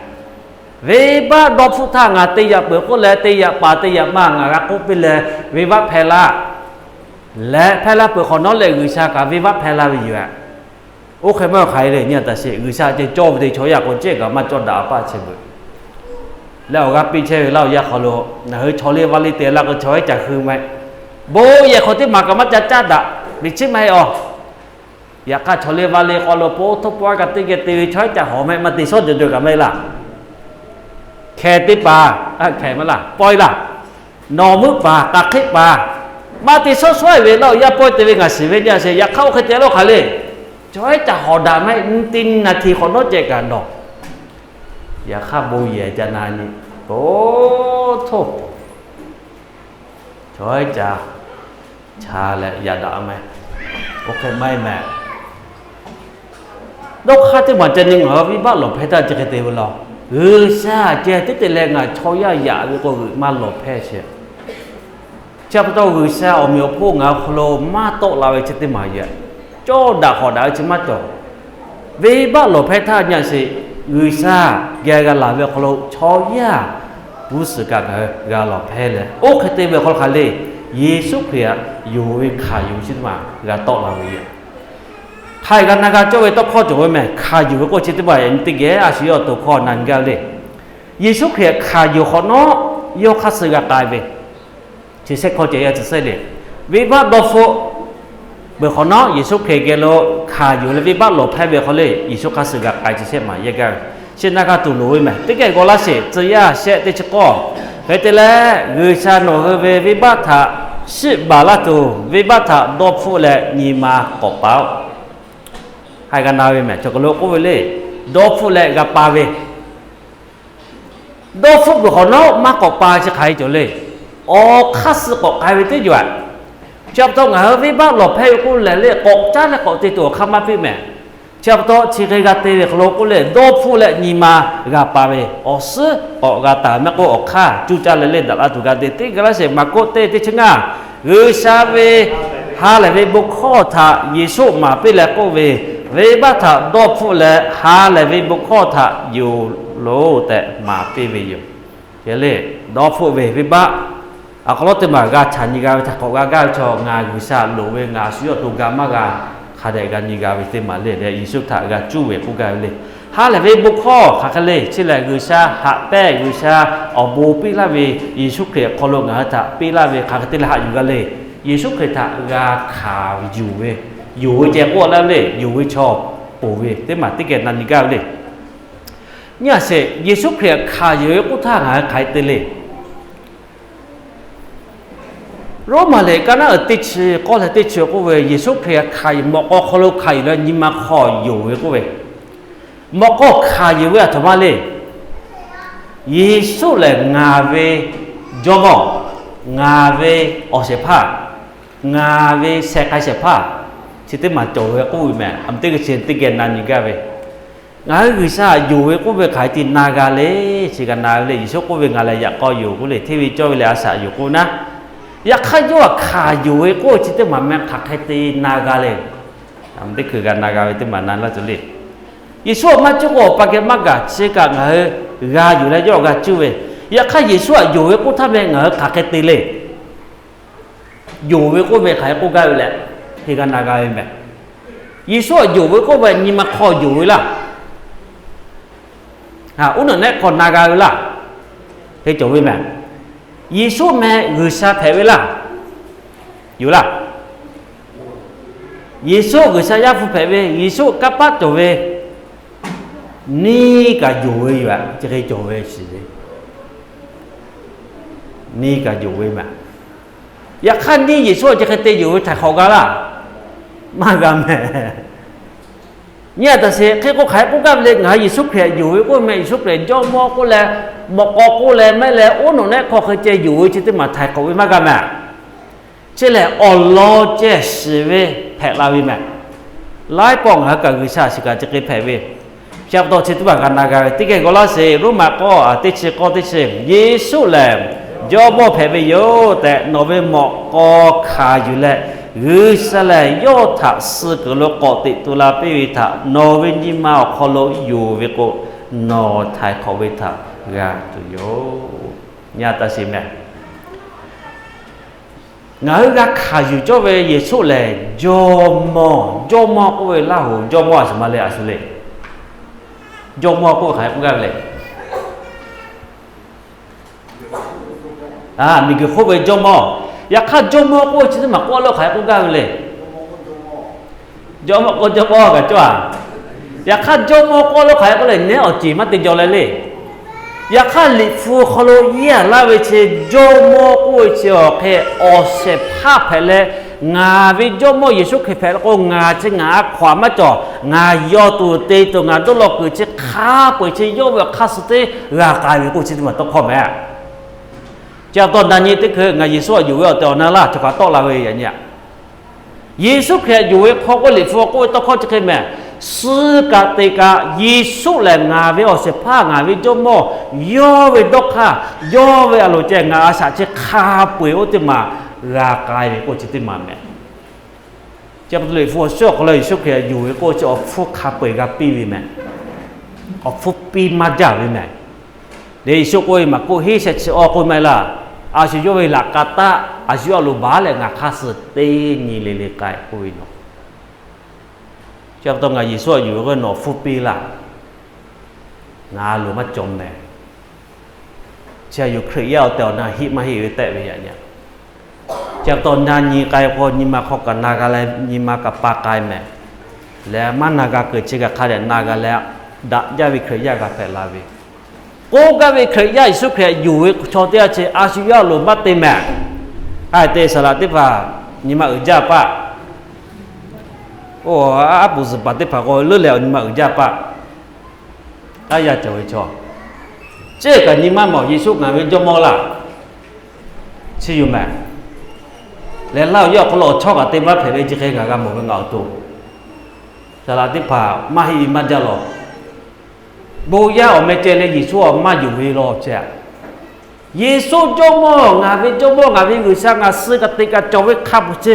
Venˇbaˆ dawˇ hpfuhˆ htaˇ ngaˬ te yaꞈ peuˬ k'oˆ leh, te yaꞈ paˍ te yaꞈ ma ngaˬ g'a k'oˆ piˇ leh, venˇbaˆ hpehˇ laˇ. Leh hpehˇ laˇ peuˬ hk'awꞈ nawˉ leh G'uiˬsha kaꞈ venˇbaˆ hpehˇ laˇ ve yoˬ. Oˇ hk'e maˇ hk'aˬ hk'e le nyi a taˍ sheˍ, G'uiˬsha ceh cawˇ ve te chaw yaˇ k'o cehˇ kaꞈ maˇ cawˇ daꞈ a paˆ chehˇ veuˬ. Leh awˬ g'aˇ piˇ chehˇ ve laˇ awˬ yanˇ hk'aw lo, ngaˬ hui chaw liˇ vaˇ liˇ te laˇ k'o chaw ehˉ ca hui maˇ heˆ. Bon yehˬ hk'awꞈ teˇ maˬ kaꞈ maˇ ca caˉ daꞈ ve chi maˇ heˆ a. Yaꞈ hk'aˇ chaw liˇ vaˇ liˇ k'aw lo po htoˇ pawˆ kaꞈ teˇ geh te ve chaw ehˉ ca hawˍ mehˆ maˇ te shawˉ jawˬ jawˬ kaꞈ maˇ heˆ laˇ. Hkeh teˇ paˍ, hkeh maˇ laˇ, pawehˇ laˇ. Nawˬ meuˆ paˍ, k'aˬ hk'eˆ paˍ, maˇ te shawˉ shawˉ ve laˇ awˬ yanˇ pawehˇ te ve ngaˬ shiˍ ve nyi a sheˍ. Yaꞈ hk'aˇ oˇ hk'e te laˇ hk'aˬ le. Chaw ehˉ caꞈ hawˍ daꞈ maˇ heˆ, nyi teˇ nyi naˍ htiˍ hk'awꞈ nawˉ ceh kaꞈ dawˬ. Yaꞈ hk'aˇ bon yehˬ ca na nyi, po, htoˇ, chaw ehˉ caꞈ cha leh yaꞈ daꞈ maˇ heˆ. Oˇ hk'e maˇ heˆ mehˍ. Dawˇ hk'aˇ teˇ maˬ ca nyi ngaˬ hui venˇbaˆ lawˬ hpehˇ htaˇ chi hk'e te ve law. G'uiˬsha ceh teˇ te leh ngaˬ chaw yaˇ yaꞈ ve k'o g'uiˬ maˇ lawˬ hpehˇ sheˍ. Chi pa taw G'uiˬsha awˬ meꞈ awˬ hponˇ ngaˬ hui hk'aw lo maˇ tawˆ la ve chi teˇ maˬ yehˬ, cawˇ daꞈ hawˍ daꞈ ve chi maˇ cawˬ. Venˇbaˆ lawˬ hpehˇ htaˇ nyi a sheˍ, G'uiˬsha geh g'a laˬ ve awˬ hk'aw lo chaw yaˇ g'uˇ suhˍ kaꞈ ngaˬ hui g'a lawˬ hpehˇ leh, oˇ hk'e te ve awˬ hk'aw lo hk'aˬ le, Yeˍsuˆ Hkriꞈ htaꞈ yonˍ ve hkanˍ yuˬ chi teˇ maˬ g'a tawˆ la ve yoˬ. Hk'a g'a na g'a cawˇ ve tawˇ hkawˇ cawˬ ve mehˍ. Hkanˍ yuˬ ve k'oˆ chi teˇ maˬ yaꞈ nyi teˇ geh a shu yawˇ awˬ to hkawˇ na nyi gaˇ ve le. Yeˍsuˆ Hkriꞈ hkanˍ yuˬ hk'awꞈ nawˉ yawˇ hk'aˇ suh g'a k'ai ve, chi shehˆ hkawˇ ceh yaˇ tcuh sehˉ le. Venˇbaˆ dawˇ hpfuhˆ peuˬ hk'awꞈ nawˉ Yeˍsuˆ Hkriꞈ geh lo hkanˍ yuˬ leh venˇbaˆ lawˬ hpehˇ ve hk'aw le, Yeˍsuˆ hk'aˇ suh g'a k'ai chi shehˆ maˬ yehˇ gaˇ ve. Chi na g'a tuˬ loˍ ve mehˍ. Teˇ geh g'aw laˇ sheˍ, tcuh yaˇ shehˆ teˇ chi k'awˇ. Hk'e te leh, G'uiˬsha nawˬ hui ve venˇbaˆ htaꞈ shiˆ baˬ laˇ tuˬ, venˇbaˆ htaꞈ dawˇ hpfuhˆ leh nyi ma k'awꞈ pa-oˆ. Hk'a g'a na ve mehˍ. Chaw hk'aw lo k'oˆ ve le, dawˇ hpfuhˆ leh g'a pa ve, dawˇ hpfuhˆ peuˬ hk'awꞈ nawˉ maˇ k'awꞈ pa chi hk'aˬ hk'e cawˬ le. Awˬ hk'aˇ suh k'awꞈ k'ai ve teˇ ceuˬ aꞈ. Chi pa taw ngaˬ hui venˇbaˆ lawˬ hpehˇ ve k'oˆ lehˬ le, k'awꞈ caˉ leh k'awꞈ te tuˬ awˬ hk'aˇ maˇ piˇ mehˍ. Chi pa taw chi hk'e g'a te ve hk'aw lo k'oˆ le, dawˇ hpfuhˆ leh nyi ma g'a pa ve, awˬ suhˉ k'awꞈ g'a taˍ mehˆ k'o, awˬ hk'aˇ cuˇ caˇ leh le daꞈ la tuˬ g'a te. Teˇ g'aˇ laˇ sheˍ, Maˍkuˆ teˇ teˇ chi ngaˇ, G'uiˬsha ve ha lehˬ ve bon hkawˇ htaꞈ Yeˍsuˆ maˍ piˇ leh k'oˆ ve, venˇbaˆ htaꞈ dawˇ hpfuhˆ leh ha lehˬ ve bon hkawˇ htaꞈ yonˍ loˬ tehꞈ maˍ piˇ ve yoˬ. Hk'e le, dawˇ hpfuhˆ ve venˇbaˆ awˬ hk'aw lo teˇ maˬ g'a chaꞈ nyi g'a ve htaꞈ k'awꞈ g'a gaˇ ve chaw, ngaˬ G'uiˬsha loˍ ve, ngaˬ shu yawˇ awˬ to ga maˇ g'a, hk'a dehꞈ g'a nyi g'a ve teˇ maˬ le leh Yeˍsuˆ htaꞈ g'a cuˇ ve k'oˆ gaˇ ve le. Ha lehˬ ve bon hkawˇ hk'aˬ hk'e le, chi lehˬ G'uiˬsha haꞈ pehnˇ, G'uiˬsha awˬ bon piˇ laˇ ve, Yeˍsuˆ Hkriꞈ awˬ hk'aw lo ngaˬ hui htaꞈ piˇ laˇ ve hk'aˬ hk'e te leh haꞈ yuˬ g'a le. Yeˍsuˆ Hkriꞈ htaꞈ g'a hkanˍ yuˬ ve, yonˍ ve ceh k'oˆ laˇ ve le, yonˍ ve chaw ponˬ ve teˇ maˬ teˇ geh na nyi gaˇ ve le. Nyi a sheˍ, Yeˍsuˆ Hkriꞈ hkanˍ yuˬ ve k'oˆ htaˇ ngaˬ hui hk'aˬ hk'e te le. Roˉmaꞈ lehˬ kaˇ naˉ uiˍ teˇ chi k'awˇ leh teˇ chi k'oˆ ve, Yeˍsuˆ Hkriꞈ hkanˍ yuˬ, mawꞈ k'aw hk'aw lo hkanˍ yuˬ leh nyi ma hk'aw yonˍ ve k'oˆ ve, mawꞈ k'aw hkanˍ yuˬ ve aˬ htoꞈ ma le. Yeˍsuˆ lehˬ ngaˬ ve Jawˇmawˇ, ngaˬ ve awˬ shehˍ hpaˇ, ngaˬ ve sheh k'ai shehˍ hpaˇ, chi teˇ maˬ cawˬ ve k'oˆ ve mehˍ. Aˬ miˍ teˇ g'aˇ chi teˇ geh na nyi gaˇ ve, ngaˬ hui G'uiˬsha yonˍ ve k'oˆ ve hk'aˬ hk'e te na g'a le. Chi g'a na ve le, Yeˍsuˆ k'oˆ ve, Ngaˬ lehˬ yaꞈ k'aw yonˍ k'oˆ le, hteˇ ve cawˇ ve lehˬ a shaꞈ yonˍ k'oˆ naˉ. Yaꞈ hk'aˇ yawˇ htaꞈ hkanˍ yuˬ ve k'oˆ chi teˇ maˬ mehˍ hk'aˬ hk'e te na g'a le. Aˬ miˍ teˇ hkui g'a na g'a ve teˇ maˬ na laˇ tuˬ le. Yeˍsuˆ htaꞈ maˇ cuˇ k'o awˬ pa geh maˇ gaˬ, chi kaꞈ ngaˬ hui g'a yuˬ leh yawˇ htaꞈ g'a cuˇ ve. Yaꞈ hk'aˇ Yeˍsuˆ htaꞈ yonˍ ve k'oˆ htaˇ mehˍ ngaˬ hui hk'aˬ hk'e te le. Yonˍ ve k'oˆ ve hk'aˬ hk'e k'oˆ gaˇ ve leh, hk'e g'a na g'a ve mehˍ. Yeˍsuˆ htaꞈ yonˍ ve k'oˆ ve nyi ma hk'aw yonˍ ve laˇ. Uˉ nawˬ nehˆ hk'aw na g'a ve laˇ. Hk'e cawˬ ve mehˍ. Yeˍsuˆ mehˍ G'uiˬsha hpehꞈ ve laˇ. Yoˬ laˇ. Yeˍsuˆ G'uiˬsha Yaˇ hpu hpehꞈ ve, Yeˍsuˆ kanˇ paˆ cawˬ ve, neˇ kaꞈ yonˍ ve yoˬ. Chi hk'e cawˬ ve shiˍ ve, neˇ kaꞈ yonˍ ve mehˍ. Yaꞈ hk'aˇ neˇ Yeˍsuˆ chi hk'e te yonˍ ve htaiˍ hk'awꞈ g'a laˇ, maˇ g'a mehˍ. Nyi a taꞈ sheˍ, hk'e k'o hk'aˬ hk'e k'oˆ gaˇ ve le, ngaˬ hui Yeˍsuˆ Hkriꞈ yonˍ ve k'oˆ mehˍ, Yeˍsuˆ Hkriꞈ Jawˇmawˇ k'oˆ leh, mawꞈ k'aw k'oˆ leh, mehˍ leh, oˉ nawˬ nehˆ hk'aw hk'e ceh yonˍ ve chi teˇ maˬ htaiˍ hk'awꞈ ve maˇ g'a mehˍ. Chi lehˬ awˬ lawn ceh shiˍ ve hpehꞈ la ve mehˍ. Laiˉ pawˆ ngaˬ hui kaꞈ G'uiˬsha shiˍ kaꞈ chi hk'e hpehꞈ ve, chi pa taw chi teˇ maˬ g'a na g'a ve teˇ geh g'aw laˇ sheˍ. Roˉmaꞈ k'awˇ teˇ chi k'awˇ teˇ chi, Yeˍsuˆ lehˬ Jawˇmawˇ hpehꞈ ve yoˬ tehꞈ nawˬ ve mawꞈ k'aw hkanˍ yuˬ leh, G'uiˬsha lehˬ yawˇ htaꞈ suh kuiˬ lo k'awꞈ teꞈ tu la piˇ ve htaꞈ nawˬ ve nyi ma awˬ hk'aw lo yonˍ ve k'o, nawˬ htaiˍ hk'awꞈ ve htaꞈ g'a tuˬ yoˬ. Nyi a taꞈ sheˍ mehˍ. Ngaˬ hui g'a hkanˍ yuˬ cawˇ ve Yeˍsuˆ lehˬ Jawˇmawˇ, Jawˇmawˇ k'oˆ ve laˇ hoˍ, Jawˇmawˇ a shuˍ ma le, a shuˍ le. Jawˇmawˇ k'oˆ ve hk'aˬ hk'e k'oˆ gaˇ ve le. Miˬguiˬ hk'oˆ ve jawˇmawˇ. Yaꞈ hk'aˇ jawˇmawˇ k'oˆ ve chi teˇ maˬ k'oˆ lo hk'aˬ hk'e k'oˆ gaˇ ve le. Jawˇmawˇ k'oˆ jawˇmawˇ kaꞈ cawˇ a. Yaꞈ hk'aˇ jawˇmawˇ k'oˆ lo hk'aˬ hk'e k'oˆ leh nehˉ awˬ ceˬ maˇ te jaw leh le. Yaꞈ hk'aˇ Liꞈ hpu hk'aw lo yeˇ a laˇ ve chi jawˇmawˇ k'oˆ ve chi awˬ hk'e awˬ shehˍ hpaˇ hpehꞈ leh, Ngaˬ ve Jawˇmawˇ Yeˍsuˆ Hkriꞈ hpehꞈ la k'o, ngaˬ chi ngaˬ a hkaw aꞈ maˇ cawˬ. Ngaˬ yaw tuˬ te tuˬ ngaˬ dawˇ law kuiˬ chi hk'a peu-eˬ chi yawˇ ve awˬ hk'aˇ suh teˇ g'a k'ai ve k'oˆ chi teˇ maˬ tawˇ hkawˇ meh. Chi pa taw na nyi teˇ hkui ngaˬ Yeˍsuˆ htaꞈ yonˍ ve awˬ tehˬ awˬ na laˇ cawˬ kaꞈ tawˆ la ve yaꞈ nyi. Yeˍsuˆ Hkriꞈ htaꞈ yonˍ ve hk'aw k'oˆ, Liꞈ hpu k'oˆ ve tawˇ hkawˇ chi hk'e meh. Suh kaꞈ teꞈ kaꞈ Yeˍsuˆ lehˬ ngaˬ ve awˬ shehˍ hpaˇ, ngaˬ ve Jawˇmawˇ, yawˇ ve dawˇ hk'aˇ, yawˇ ve a loˍ ceh ngaˬ a shaꞈ chi hk'a peu-eˬ oˇ teˇ maˬ g'a k'ai ve k'oˆ chi teˇ maˬ meh. Chi pa taw Liꞈ hpu awˬ suhˉ awˬ hk'aw lo Yeˍsuˆ Hkriꞈ htaꞈ yonˍ ve k'oˆ chi awˬ hpfuhˇ hk'a peu-eˬ g'a piˇ ve meh. Awˬ hpfuhˇ piˇ maˇ jaˇ ve meh. Leh Yeˍsuˆ k'oˆ ve, Maˍkuˆ hiˉ sheh chi awˇ k'oˆ maˇ heˆ laˇ. A shu yawˇ ve laꞈ ka taˆ, a shu yawˇ a loˍ baˬ leh ngaˬ hk'aˇ suh teˇ nyi le le k'ai k'oˆ ve yoˬ. Chi pa taw ngaˬ Yeˍsuˆ htaꞈ yonˍ ve k'o nawˬ hpfuhˇ piˇ laˇ. Ngaˬ a loˍ maˇ cawˬ meh. Chi htaꞈ yonˍ Hkriꞈ yaˇ awˬ tehˬ awˬ na heˆ maˇ heˆ ve tehꞈ ve yaꞈ nyi. Chi pa taw na nyi k'ai k'o nyi ma hk'aw kaꞈ na g'a leh nyi ma kaꞈ pa k'ai meh. Leh maˇ na g'a kuiˬ chi kaꞈ hk'a dehꞈ na g'a leh, daꞈ jaˇ ve Hkriꞈ yaˇ g'a hpehꞈ la ve. K'oˆ gaˇ ve Hkriꞈ yaˇ Yeˍsuˆ Hkriꞈ htaꞈ yonˍ ve chaw teˇ g'aˇ chi a shu yawˇ a loˍ maˇ te meh. K'ai te saˍ laꞈ teˇ hpaˍ nyi ma uiˍ jaˇ paˆ. Oˇ, aˉ puˍ zuhˬ paˍ teˇ hpaˍ k'o leuˉ leh awˬ nyi ma uiˍ jaˇ paˆ. Aˉ yaˇ cawˬ ve chaw, ceˇ kaꞈ nyi maˇ mawˬ Yeˍsuˆ ngaˬ ve Jawˇmawˇ laˇ. Chi yoˬ meh. Leh laˇ awˬ yaˇ awˬ hk'aw lo awˬ chawˇ kaꞈ te maˇ hpehꞈ ve chi hk'e ngaˬ g'a mawˬ ve ngaˬ awˬ to. Saˍ laꞈ teˇ hpaˍ maˇ heˆ ve maˇ jaˇ lawˬ. Bon yaˇ awˬ meh ceh leh Yeˍsuˆ awˬ maˇ yonˍ ve law ceh. Yeˍsuˆ Jawˇmawˇ, ngaˬ ve Jawˇmawˇ, ngaˬ ve G'uiˬsha, ngaˬ suh kaꞈ teꞈ kaꞈ cawˬ ve hk'a peu-eˬ chi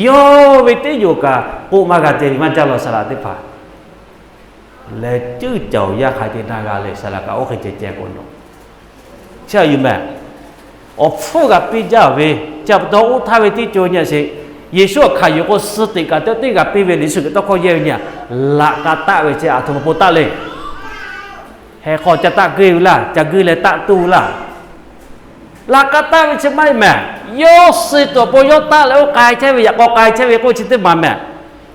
yawˇ ve teˇ yoˬ kaꞈ k'oˆ maˇ g'a te ve maˇ jaˇ lawˬ saˍ laꞈ teˇ hpaˍ. Leh ceuˇ caˬ awˬ yaˇ hk'aˬ hk'e te na g'a leh saˍ laꞈ kaꞈ oˇ hk'e ceh ceh k'o nawˬ. Chi a yuˬ meh. Awˬ hpfuhˇ g'a piˇ jaˇ ve, chi pa taw oˇ htaˇ ve teˇ co nyi a sheˍ. Yeˍsuˆ htaꞈ hkanˍ yuˬ k'o suh teꞈ kaꞈ teˇ g'aˇ piˇ ve Yeˍsuˆ Hkriꞈ tawˇ hkawˇ yehˇ ve nyi a, laꞈ ka taˆ ve chi aˬ htoꞈ ma pon taˆ le. Heh hk'aw ca taˆ guˇ ve laˇ, ca guˇ leh taˆ tuˬ laˇ. Laꞈ ka taˆ ve chi maˇ heˆ meh. Yawˇ suh tuˬ awˬ pon yawˇ taˆ leh oˇ k'ai chehˇ ve, yaꞈ k'aw k'ai chehˇ ve k'oˆ chi teˇ maˬ meh.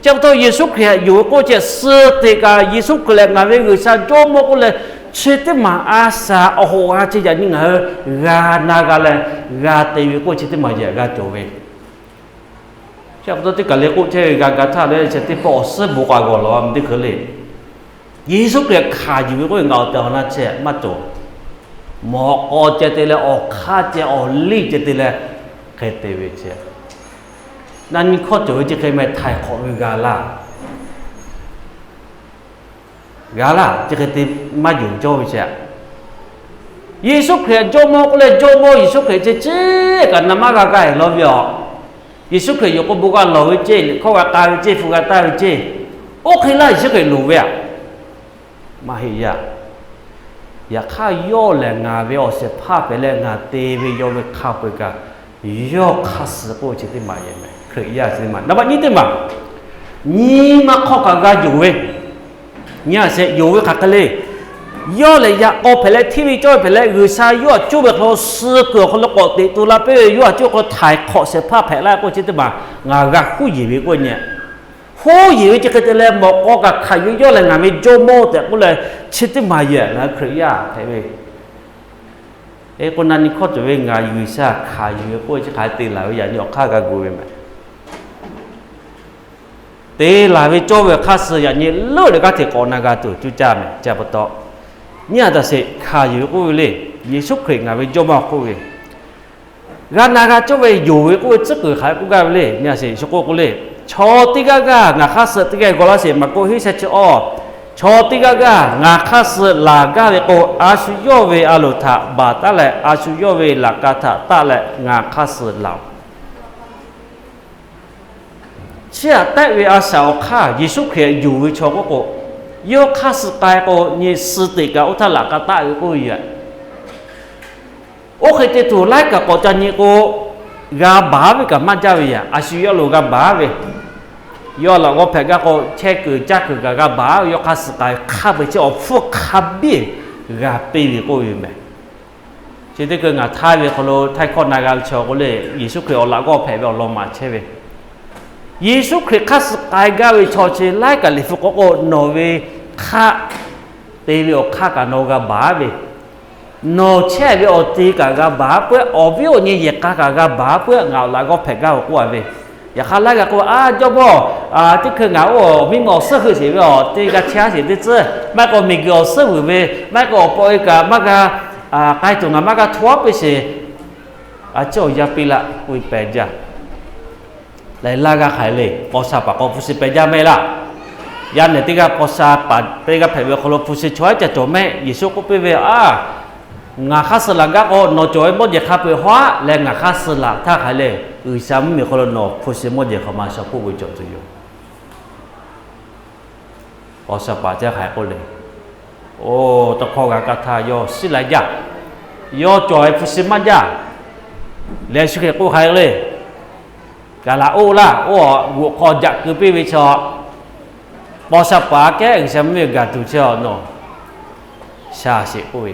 Chi pa taw Yeˍsuˆ Hkriꞈ htaꞈ yonˍ ve k'oˆ ceh suh teꞈ kaꞈ Yeˍsuˆ Hkriꞈ lehˬ ngaˬ ve G'uiˬsha Jawˇmawˇ k'oˆ leh chi teˇ maˬ a shaꞈ awˬ hoꞈ g'a ceh yaꞈ nyi ngaˬ hui g'a na g'a leh g'a te ve k'oˆ chi teˇ maˬ yaꞈ g'a cawˬ ve. Chi pa taw teˇ kaˬ le k'oˆ chehˇ ve g'a ga htaˇ leh chi teˇ pawˆ awˬ suhˉ bon k'a g'awˬ lawˬ a meh teˇ hkui le. Yeˍsuˆ Hkriꞈ hk'aˬ yuˬ ve k'oˆ ve ngaˬ awˬ tehˬ awˬ na chehˇ maˇ cawˬ. Mawꞈ k'aw ceh te leh awˬ hk'aˇ ceh awˬ liˇ ceh te leh hk'e te ve ceh. Na nyi hkawˇ cawˬ ve chi hk'e meh htaiˍ hk'awꞈ ve g'a laˇ. G'a laˇ, chi hk'e te maˇ yonˍ cawˇ ve ceh. Yeˍsuˆ Hkriꞈ Jawˇmawˇ k'oˆ leh Jawˇmawˇ Yeˍsuˆ Hkriꞈ ceh ceˇ kaꞈ na maˇ g'a gaˇ lawˬ ve aˬ. Yeˍsuˆ Hkriꞈ yonˍ k'o bon g'a lawˬ ve ceˇ, liꞈ hkawˇ g'a k'ai ve ceˇ, hpu g'a taˆ ve ceˇ. Oˇ hk'e laˇ Yeˍsuˆ Hkriꞈ loˍ ve aˬ. Maˇ heˆ yaˇ. Yaꞈ hk'aˇ yawˇ lehˬ ngaˬ ve awˬ shehˍ hpaˇ hpehꞈ leh ngaˬ te ve yawˇ ve hk'a peu-eˬ kaꞈ yawˇ hk'aˇ suh k'oˆ ve chi teˇ maˬ yehˬ meh. Hkriꞈ yaˇ chi teˇ maˬ naˍ baꞈ nyiˇ teˇ maˬ nyi ma hk'aw kaꞈ g'a yonˍ ve nyi a sheˍ yonˍ ve hk'aˬ hk'e le. Yawˇ lehˬ yaꞈ k'aw hpehꞈ leh hteˇ ve cawˇ ve hpehꞈ leh G'uiˬsha yawˇ htaꞈ cuˇ ve hk'aw lo suh kuiˬ awˬ hk'aw lo k'awꞈ teꞈ tu la piˇ ve yawˇ htaꞈ cuˇ hk'aw lo htaiˍ hk'awꞈ shehˍ hpaˇ hpehꞈ laˇ k'oˆ chi teˇ maˬ ngaˬ g'a huˉ yeˬ ve k'oˆ nyi. Huˉ yeˬ ve chi hk'e te leh mawꞈ k'aw kaꞈ hkanˍ yuˬ ve yawˇ lehˬ ngaˬ ve Jawˇmawˇ tehꞈ k'oˆ leh chi teˇ maˬ yehˬ ngaˬ hui Hkriꞈ yaˇ hpehꞈ ve E k'o na nyi hkawˇ cawˬ ve ngaˬ G'uiˬsha hkanˍ yuˬ ve k'oˆ ve chi hk'aˬ hk'e te laˬ ve yaꞈ nyi awˬ hk'aˇ g'a gu ve meh. Te laˬ ve cawˇ ve awˬ hk'aˇ suh yaꞈ nyi leuˆ leh g'aˇ hteꞈ k'awꞈ na g'a tuˬ cuˇ caˇ meh. Chi pa taw nyi a taꞈ sheˍ hkanˍ yuˬ ve k'oˆ ve le. Yeˍsuˆ Hkriꞈ ngaˬ ve Jawˇmawˇ k'oˆ ve g'a na g'a cawˇ ve yonˍ ve k'oˆ ve tcuhˉ kuiˬ hk'aˬ hk'e k'oˆ gaˇ ve le. Nyi a sheˍ shu k'oˆ k'o le, chaw teˇ g'aˇ g'aˇ ngaˬ hk'aˇ suh teˇ g'aˇ g'aw laˇ sheˍ. Maˍkuˆ hiˉ sheh chi awˇ, chaw teˇ g'aˇ g'aˇ ngaˬ hk'aˇ suh laˬ gaˇ ve k'o, a shu yawˇ ve a loˍ htaꞈ baˬ taˉ leh a shu yawˇ ve laꞈ ka htaꞈ taˆ leh ngaˬ hk'aˇ suh laˬ-oˬ. Chi htaꞈ tehˆ ve a shaꞈ awˬ hk'aˇ Yeˍsuˆ Hkriꞈ yonˍ ve chaw k'oˆ k'o, yawˇ hk'aˇ suh k'ai k'o nyi suh teꞈ kaꞈ oˇ htaˇ laꞈ ka taˆ ve k'oˆ ve yoˬ. Oˇ hk'e te tuˬ laiˉ kaꞈ k'awꞈ ca nyi k'o, g'a baˬ ve kaꞈ maˇ jaˇ ve yaꞈ. A shu yawˇ lo g'a baˬ ve, yawˇ laꞈ g'awˇ hpehꞈ gaˇ k'o chehˇ kuiˬ caˇ kuiˬ kaꞈ g'a baˬ ve, yawˇ hk'aˇ suh k'ai hk'aˇ peu-eˬ chi awˬ hpfuhˇ hk'a biˇ g'a piˇ ve k'oˆ ve meh. Chi teˇ keu ngaˬ htaˇ ve hk'aw lo htaiˇ hkawˇ na g'a ve chaw k'o le, Yeˍsuˆ Hkriꞈ awˬ laꞈ g'awˇ hpehꞈ ve awˬ lawn maˍ chehˇ ve, Yeˍsuˆ Hkriꞈ hk'aˇ suh k'ai gaˇ ve chaw chi laiˉ kaꞈ Liꞈ hpu k'oˆ k'o nawˬ ve hk'aˆ te ve awˬ hk'aˇ kaꞈ nawˬ g'a baˬ ve, nawˬ chehˇ ve awˬ te kaꞈ g'a baˬ peuˬ, awˬ viˉ awˬ nyi yehˬ k'a kaꞈ g'a baˬ peuˬ, ngaˬ awˬ laꞈ g'awˇ hpehꞈ gaˇ ve k'oˆ a ve, Yaꞈ hk'aˇ laˇ g'a k'o, a, jawˇmawˇ, teˇ hkui ngaˬ oˇ miˇ ma awˬ suhˉ heuˆ sheˍ ve, awˬ teˇ g'aˇ chehˇ sheˍ teˇ tcuhˉ, maˇ heˆ k'o miˬguiˬ awˬ suhˉ vuiˬ ve, maˇ heˆ k'o awˬ pawꞈ e kaꞈ maˇ g'a k'ai tuˬ ngaˬ maˇ g'a htaw piˇ sheˍ. A ciˉ awˬ yanˇ piˇ laˇ k'oˆ ve pehˬ jaˇ. Laiˬ laˇ g'a hk'aˬ hk'e le, paw sha paˍ k'o hpu shi pehˬ jaˇ mehˆ laˇ. Yaˇ nehˬ teˇ g'aˇ paw sha paˍ teˇ g'aˇ hpehꞈ ve awˬ hk'aw lo hpu shi chaw haiˉ ca cawˬ mehˆ. Yeˍsuˆ k'oˆ piˇ ve, A, ngaˬ hk'aˇ suh laꞈ gaˇ k'o nawˬ cawˬ ve mawˇ jehˬ hk'a peu-eˬ haw aˉ leh ngaˬ hk'aˇ suh laꞈ htaˇ hk'aˬ hk'e le, G'uiˬsha mvuhˇmiˬ hk'aw lo nawˬ hpu shi mawˇ jehˬ hk'aˬ ma sha hpoˆ ve cawˬ tuˬ yoˬ. Paw sha paˍ teˇ g'aˇ hk'aˬ hk'e k'oˆ le, Oˇ, tawˇ hkawˇ g'a kaˇ htaˇ yawˇ shiˉ la jaˇ. Yawˇ cawˬ ve hpu shi maˇ jaˇ. Leh shu hk'e k'oˆ hk'aˬ hk'e le, Kaˍ laꞈ oˇ laˇ, oˇ g'oꞈ hk'aw jaꞈ keu piˇ ve chaw, paw sha paˍ kehˉ G'uiˬsha mvuhˇmiˬ gaˬ tuˬ chi awˬ nawˬ sha sheˍ k'oˆ ve.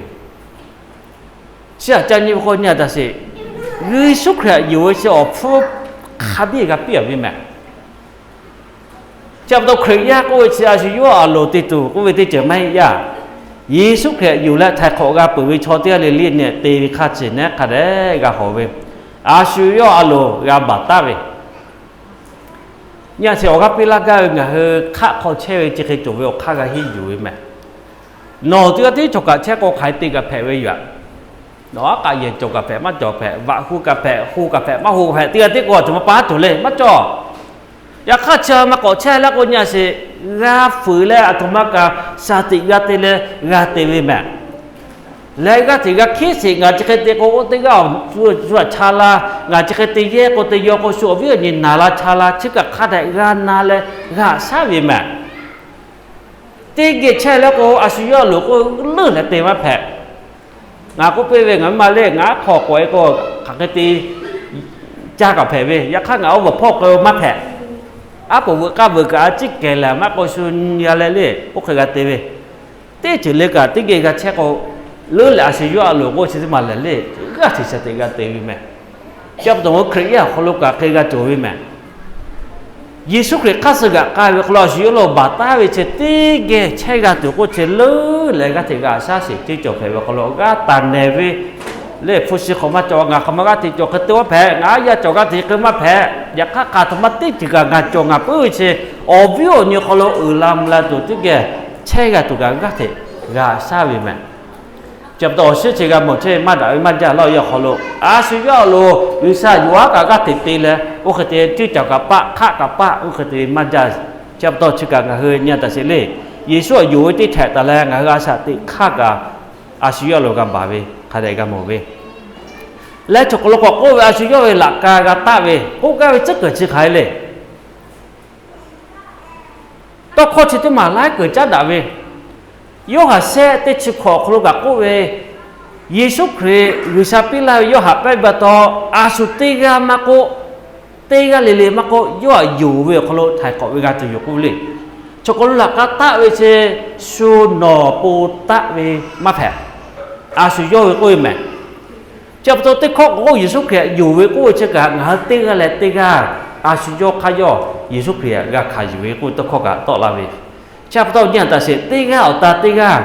Chi htaꞈ ca nyi ve k'o nyi a taꞈ sheˍ, Yeˍsuˆ Hkriꞈ htaꞈ yonˍ ve chi awˬ hpfuhˇ hk'a biˇ g'a piˇ a ve mehˍ. Chi pa taw Hkriꞈ yaˇ k'oˆ ve chi a shu yawˇ a loˍ te tuˬ k'oˆ ve teˇ ceuˬ maˇ heˆ yaˇ. Yeˍsuˆ Hkriꞈ htaꞈ yonˍ leh htaiˍ hk'awꞈ g'a peuˬ ve chaw teˇ g'aˇ le le nehˬ te ve hk'a ceuˬ nehˉ hk'a dehꞈ g'a hawˍ ve, a shu yawˇ a loˍ g'a baˬ taˉ ve, nyi a sheˍ awˬ g'aˇ piˇ laˇ gaˇ ve ngaˬ hui hk'aˆ hk'aw chehˇ ve chi hk'e cawˬ ve awˬ hk'aˇ g'a henˇ yuˬ ve mehˍ. Nawˬ teˇ g'aˇ tiˉ cawˬ kaꞈ chehˇ k'o hk'aˬ hk'e te kaꞈ hpehꞈ ve yoˬ. Nawˬ aˉ k'aꞈ yehˬ cawˬ kaꞈ hpehꞈ, maˇ cawˬ hpehꞈ, vaꞈ hu kaꞈ hpehꞈ, ho kaꞈ hpehꞈ, maˇ ho kaꞈ hpehꞈ, teˇ g'aˇ tiˉ k'o a htoꞈ ma pa tuˬ le maˇ cawˬ. Yaꞈ hk'aˇ chi ma k'awꞈ chehˇ leh k'o nyi a sheˍ, g'a fuiˍ leh a htoꞈ ma kaꞈ shaˍ tiꞈ g'a te leh g'a te ve mehˍ. Leh g'aˇ hteꞈ g'a hkiˉ sheˍ, ngaˬ chi hk'e te k'o oˇ teˇ g'aˇ shu aꞈ cha la, ngaˬ chi hk'e te yehˇ k'o te yaw k'o shu awˬ viˉ awˬ nyi naˍ la cha la, chi kaꞈ hk'a dehꞈ g'a na leh g'a shaˉ ve mehˍ. Teˇ geh chehˇ leh k'o a shu yawˇ a loˍ k'oˆ leuˉ leh te maˇ hpehꞈ. Ngaˬ k'oˆ piˇ ve, ngaˬ miˇ ma le, ngaˬ aˉ hk'aw k'awꞈ e k'o hk'aˬ hk'e te caˇ kaꞈ hpehꞈ ve, yaꞈ hk'aˇ ngaˬ oˇ vaˬ hpawˇ k'o maˇ hpehꞈ. Aˉ poꞈ veuꞈ k'aˇ veuꞈ kaꞈ a ciˉ kehˬ lehˬ maˇ k'o shu nyi a leh le, oˇ hk'e g'a te ve. Teˇ ceuˬ le kaꞈ teˇ geh g'a chehˇ k'o, leuˉ leh a shu yawˇ a loˍ k'oˆ chi teˇ maˬ lehˬ le, g'aˇ hteꞈ shaˍ tiꞈ g'a te ve mehˍ. Chi pa taw Hkriꞈ yaˇ awˬ hk'aw lo kaꞈ hk'e g'a cawˬ ve mehˍ. Yeˍsuˆ Hkriꞈ hk'aˇ suh g'aꞈ k'ai ve hk'aw lo a shu yawˇ lo baˬ taˉ ve chi teˇ geh chehˇ g'a tuˬ k'oˆ chi leuˉ leh g'aˇ hteꞈ g'a shaˉ sheˍ ceˇ cawˬ hpehꞈ ve hk'aw lo g'aˇ taˍ nehˬ ve le, hpu shi hk'awꞈ maˇ cawˬ, ngaˬ hk'aˬ ma g'aˇ hteꞈ cawˬ hk'e te maˇ hpehꞈ, ngaˬ aˉ yaˇ cawˬ g'aˇ hteꞈ hk'e maˇ hpehꞈ, yaꞈ hk'aˇ hk'aˬ htoꞈ ma teˇ ceuˬ kaꞈ ngaˬ cawˬ ngaˬ puiˉ ve chi awˬ viˉ awˬ nyi hk'aw lo uiˍ la mvuh la tuˬ teˇ geh chehˇ g'a tuˬ kaꞈ g'aˇ hteꞈ g'a shaˉ ve mehˍ. Chi pa taw awˬ shinˉ chi g'a mawˬ chehˇ ve maˇ daꞈ ve maˇ jaˇ laˇ. Awˬ yanˇ awˬ hk'aw lo a shu yawˇ a loˍ G'uiˬsha yuˬ aˉ kaꞈ g'aˇ hteꞈ te leh oˇ hk'e te ceˇ cawˬ kaꞈ paˆ, hk'aˆ kaꞈ paˆ, oˇ hk'e te ve maˇ jaˇ. Chi pa taw chi kaꞈ ngaˬ hui nyi a taꞈ sheˍ le. Yeˍsuˆ a yonˍ ve teˇ htehꞈ taˍ leh ngaˬ hui a shaꞈ teꞈ hk'aˇ kaꞈ a shu yawˇ a loˍ g'a baˬ ve hk'a dehꞈ g'a mawˬ ve. Leh chaw hk'aw lo k'awꞈ k'oˆ ve, a shu yawˇ ve laꞈ ka g'a taˆ ve k'oˆ gaˇ ve tcuhˉ kuiˬ chi hk'aˬ hk'e le. Tawˇ hkawˇ chi teˇ maˬ laiˉ kuiˬ caˉ daꞈ ve, Yoˇhanˬ shehˆ teˇ chi hkawꞈ awˬ hk'aw lo kaꞈ k'oˆ ve, Yeˍsuˆ Hkriꞈ G'uiˬsha piˇ laˇ ve yawˇ haꞈ pehnˇ ve pa taw, a shu teˇ g'aˇ maˇ k'oˆ, teˇ g'aˇ le le maˇ k'oˆ, yawˇ htaꞈ yonˍ ve awˬ hk'aw lo htaiˍ hk'awꞈ ve g'a tuˬ yoˬ k'oˆ ve le. Chaw hk'aw lo laꞈ ka taˆ ve chi shu nawˬ po taˆ ve maˇ hpehꞈ. A shu yawˇ ve k'oˆ ve mehˍ. Chi pa taw teˇ hkawˇ k'o Yeˍsuˆ Hkriꞈ htaꞈ yonˍ ve k'oˆ ve chi kaꞈ ngaˬ hui teˇ g'aˇ leh teˇ g'aˇ a shu yawˇ hk'aˇ yawˇ Yeˍsuˆ Hkriꞈ htaꞈ g'a hkanˍ yuˬ ve k'oˆ ve tawˇ hkawˇ kaꞈ tawˆ la ve. Chi pa taw nyi a taꞈ sheˍ, teˇ g'aˇ awˬ ta teˇ g'aˇ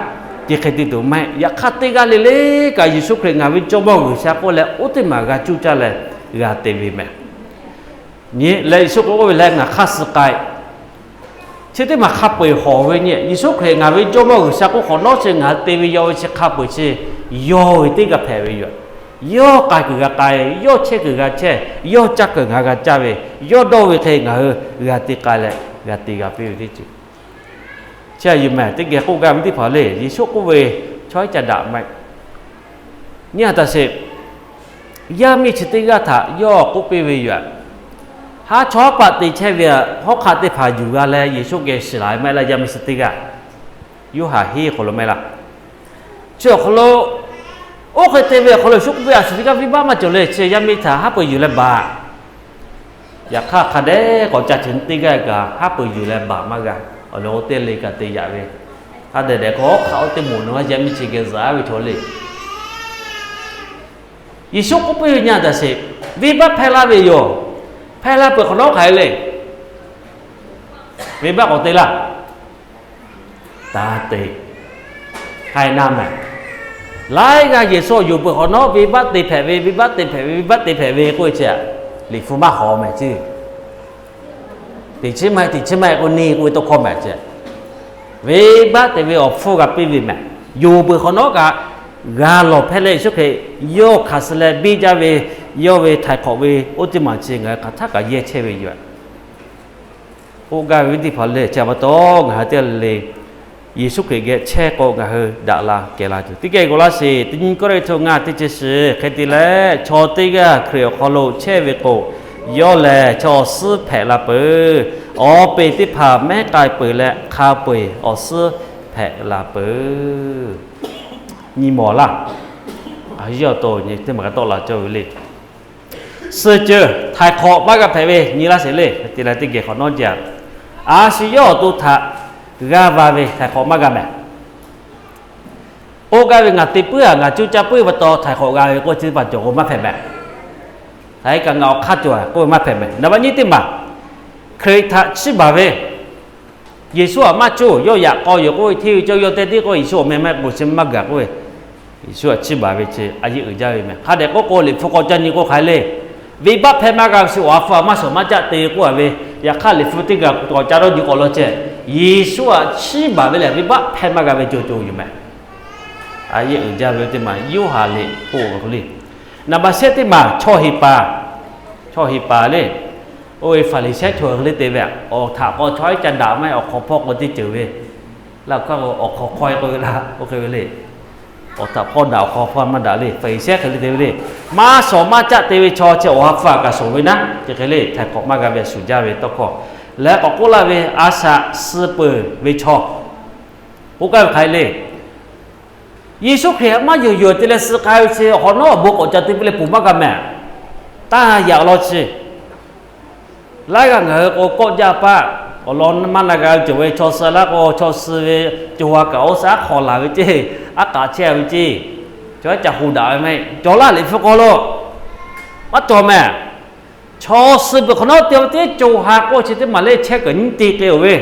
te hk'e te tuˬ maˇ heˆ. Yaꞈ hk'aˇ teˇ g'aˇ le le kaꞈ Yeˍsuˆ Hkriꞈ ngaˬ ve Jawˇmawˇ G'uiˬsha k'oˆ leh oˇ teˇ maˬ g'a cuˇ caˇ leh g'a te ve mehˍ. Nyi leh Yeˍsuˆ k'oˆ ve leh ngaˬ hk'aˇ suh k'ai. Chi teˇ maˬ hk'a peu-eˬ hawˍ ve nyi, Yeˍsuˆ Hkriꞈ ngaˬ ve Jawˇmawˇ G'uiˬsha k'oˆ hk'awꞈ nawˉ chi ngaˬ hui te ve yaw ve chi hk'a peu-eˬ chi yawˇ ve teˇ g'aˇ hpehꞈ ve yoˬ. Yawˇ k'ai kuiˬ g'a k'ai, yawˇ chehˇ kuiˬ g'a chehˇ, yawˇ caˇ kuiˬ ngaˬ g'a caˇ ve, yawˇ dawˇ ve hk'e ngaˬ hui g'a te k'ai leh g'a te g'a piˇ ve teˇ ceuˬ. Chi a yuˬ mehˍ teˇ geh k'oˆ gaˇ ve teˇ hpaˍ le, Yeˍsuˆ k'oˆ ve chaw iˉ ca daꞈ maˇ heˆ. Nyi a taꞈ sheˍ, yaˇ miˇ chi teˇ g'aˇ htaꞈ yawˇ k'oˆ piˇ ve yoˬ. Haˉ chawˇ haˉ paˆ te chehˇ ve hawˉ hk'aˆ teˇ hpaˍ yuˬ g'a leh Yeˍsuˆ geh shiˍ la ve maˇ heˆ laˇ. Yaˇ miˇ chi teˇ g'aˇ Yoˇhanˬ henˇ hk'aw lo maˇ heˆ laˇ. Chi awˬ hk'aw lo oˇ hk'e te ve awˬ hk'aw lo Yeˍsuˆ k'oˆ piˇ, a shu teˇ g'aˇ venˇbaˆ maˇ cawˬ le. Chi yaˇ miˇ htaꞈ haˉ pui yuˬ leh baˬ. Yaꞈ hk'aˇ hk'a dehꞈ k'awꞈ ca ceuˬ teˇ g'aˇ kaꞈ haˉ pui yuˬ leh baˬ maˇ g'a. Awˬ lawn oˇ teˇ le kaꞈ te yaꞈ ve, hk'a dehꞈ dehꞈ k'awꞈ hk'aˬ oˇ teˇ moˍ nawˬ yaˇ miˇ chi geh zuhꞈ ve chaw le. Yeˍsuˆ k'oˆ piˇ ve nyi a taꞈ sheˍ, venˇbaˆ hpehˇ laˇ ve yoˬ. Hpehˇ laˇ peuˬ hk'awꞈ nawˉ hk'aˬ hk'e le. Venˇbaˆ k'awꞈ te laˇ. Taˇ te. Haiˬ na mehˍ. Laiˉ g'aˇ Yeˍsuˆ yonˍ peuˬ hk'awꞈ nawˉ venˇbaˆ te hpehꞈ ve, venˇbaˆ te hpehꞈ ve, venˇbaˆ te hpehꞈ ve k'oˆ ve chi, Liꞈ hpu maˇ hawˍ mehˍ ceˇ. Teꞈ chiˉ maˇ heˆ, teꞈ chiˉ maˇ heˆ k'o neˇ k'oˆ ve tawˇ hkawˇ mehˍ ce. Venˇbaˆ te ve awˬ hpfuhˇ g'a piˇ ve mehˍ. Yonˍ peuˬ hk'awꞈ nawˉ kaꞈ g'a lawˬ hpehˇ leh Yeˍsuˆ Hkriꞈ yawˇ hk'aˬ suh leh biˇ jaˇ ve, yawˇ ve htaiˍ hk'awꞈ ve oˇ teˇ maˬ chi ngaˬ hui hk'aˬ htaˆ kaꞈ yehˇ chehˇ ve yoˬ. K'oˆ gaˇ ve viˉ teˇ hpaˍ lehˬ, chi pa taw ngaˬ hui teˇ g'aˇ le le Yeˍsuˆ Hkriꞈ geh chehˇ k'o ngaˬ hui daꞈ la kehˬ la tuˬ teˇ geh g'aw laˇ sheˍ. Teˇ nyi Kawˇrenˍhtuˆ ngaˇ teˇ chi shiˍ hk'e te leh, chaw teˇ g'aˇ Hkriꞈ awˬ hk'aw lo chehˇ ve k'o, yawˇ lehˬ chaw awˬ suhˉ hpehꞈ la peuˬ. Awˬ peˬ teˇ hpaˍ mehˉ k'ai peuˬ leh hk'a peu-eˬ awˬ suhˉ hpehꞈ la peuˬ. Nyi mawˬ laˇ. Aˬ, yawˇ awˬ to nyi teˇ maˬ g'a tawˆ la cawˇ ve le. Suh ceuˬ htaiˍ hk'awꞈ maˇ g'a hpehꞈ ve nyi laˇ sheˍ le. Te leh teˇ geh hk'awꞈ nawˉ jaˇ. A shu yawˇ awˬ to htaꞈ g'aˇ va ve htaiˍ hk'awꞈ maˇ g'a mehˍ. K'oˆ gaˇ ve, ngaˬ te puiˉ-a, ngaˬ coˇ caˇ puiˉ ve pa taw htaiˍ hk'awꞈ g'a ve k'oˆ chi teˇ hpaˍ cawˬ k'o maˇ hpehꞈ mehˍ. Htaiˍ kaꞈ ngaˬ awˬ hk'aˇ cawˬ k'oˆ ve maˇ hpehꞈ mehˍ. Naˍ baˆ nyiˇ teˇ maˬ, Hkriꞈ htaꞈ chiˇ baˬ ve, Yeˍsuˆ htaꞈ maˇ coˇ, yawˇ yaꞈ k'aw yoˬ k'oˆ ve hteˇ ve cawˇ, yawˇ teˇ tiˉ k'oˆ Yeˍsuˆ awˬ meh maˇ k'oˆ chi maˇ gaˬ k'oˆ ve, Yeˍsuˆ htaꞈ chiˇ baˬ ve chi a yeˆ uiˍ jaˇ ve mehˍ. Hk'a dehꞈ k'oˆ k'o, Liꞈ hpu k'awꞈ ca nyi k'o hk'aˬ hk'e le. Venˇbaˆ hpehˇ maˇ g'a ve chi awˬ ha hpu htaꞈ maˇ shawˍ maˇ caˆ te k'oˆ a ve, yaꞈ hk'aˇ Liꞈ hpu teˇ g'aˇ k'awꞈ ca dawˇ nyi k'awꞈ law ceh, Yeˍsuˆ htaꞈ chiˇ baˬ ve lehˬ venˇbaˆ hpehˇ maˇ g'a ve cawˬ cawˬ yoˬ mehˍ. A yeˆ uiˍ jaˇ ve teˇ maˬ Yoˇhanˬ liꞈ k'oˆ ve k'o le. Naˍ baˆ shehˆ teˇ maˬ chaw heˍ paˍ, chaw heˍ paˍ le. Oˇ ve Hpaˍriˍsehˇ chaw hk'e le te ve, awˬ htaꞈ k'aw chaw iˉ ca daꞈ maˇ heˆ, awˬ hk'aw hpawˇ k'o teˇ ceuˬ ve laˇ, awˬ hk'aw hk'aw e k'oˆ ve laˇ, oˇ hk'e ve le. Awˬ htaꞈ hpawˇ daꞈ awˬ hk'aw hpawˇ maˇ daꞈ le. Hpaˍriˍsehˇ hk'e le te ve le. Maˇ shawˍ maˇ caˆ te ve chaw chi awˬ ha hpu htaꞈ kaꞈ shawˍ ve naˉ, chi hk'e le htaiˍ hk'awꞈ maˇ g'a ve shuˍ jaˇ ve tawˇ hkawˇ. Leh k'awꞈ k'oˆ laˇ ve, a shaꞈ suh peuˬ ve chaw k'oˆ gaˇ ve hk'aˬ hk'e le. Yeˍsuˆ Hkriꞈ maˇ yonˍ yonˍ te leh suh k'ai ve chi awˬ hk'awꞈ nawˉ awˬ bon k'awꞈ ca te piˇ leh ponˬ maˇ g'a mehˍ. Taˇ yaꞈ law chi. Laiˉ g'aˇ ngaˬ hui k'o kawˆ jaˇ paˆ, awˬ lawn maˇ na g'a ve cawˬ ve chaw suh laˇ k'o, chaw suh ve co ha kaꞈ oˇ suh aˉ hk'aw laˬ ve ceˇ, aˉ k'aꞈ chehˇ ve ceˇ, chaw aˉ ca ho daꞈ ve maˇ heˆ. Cawˬ laˇ Liꞈ hpu hk'aw lo maˇ cawˬ mehˍ. Chaw suh peuˬ hk'awꞈ nawˉ te teˇ co ha k'oˆ chi teˇ maˬ le chehˇ kuiˬ nyiˇ te k'ai-oˬ ve,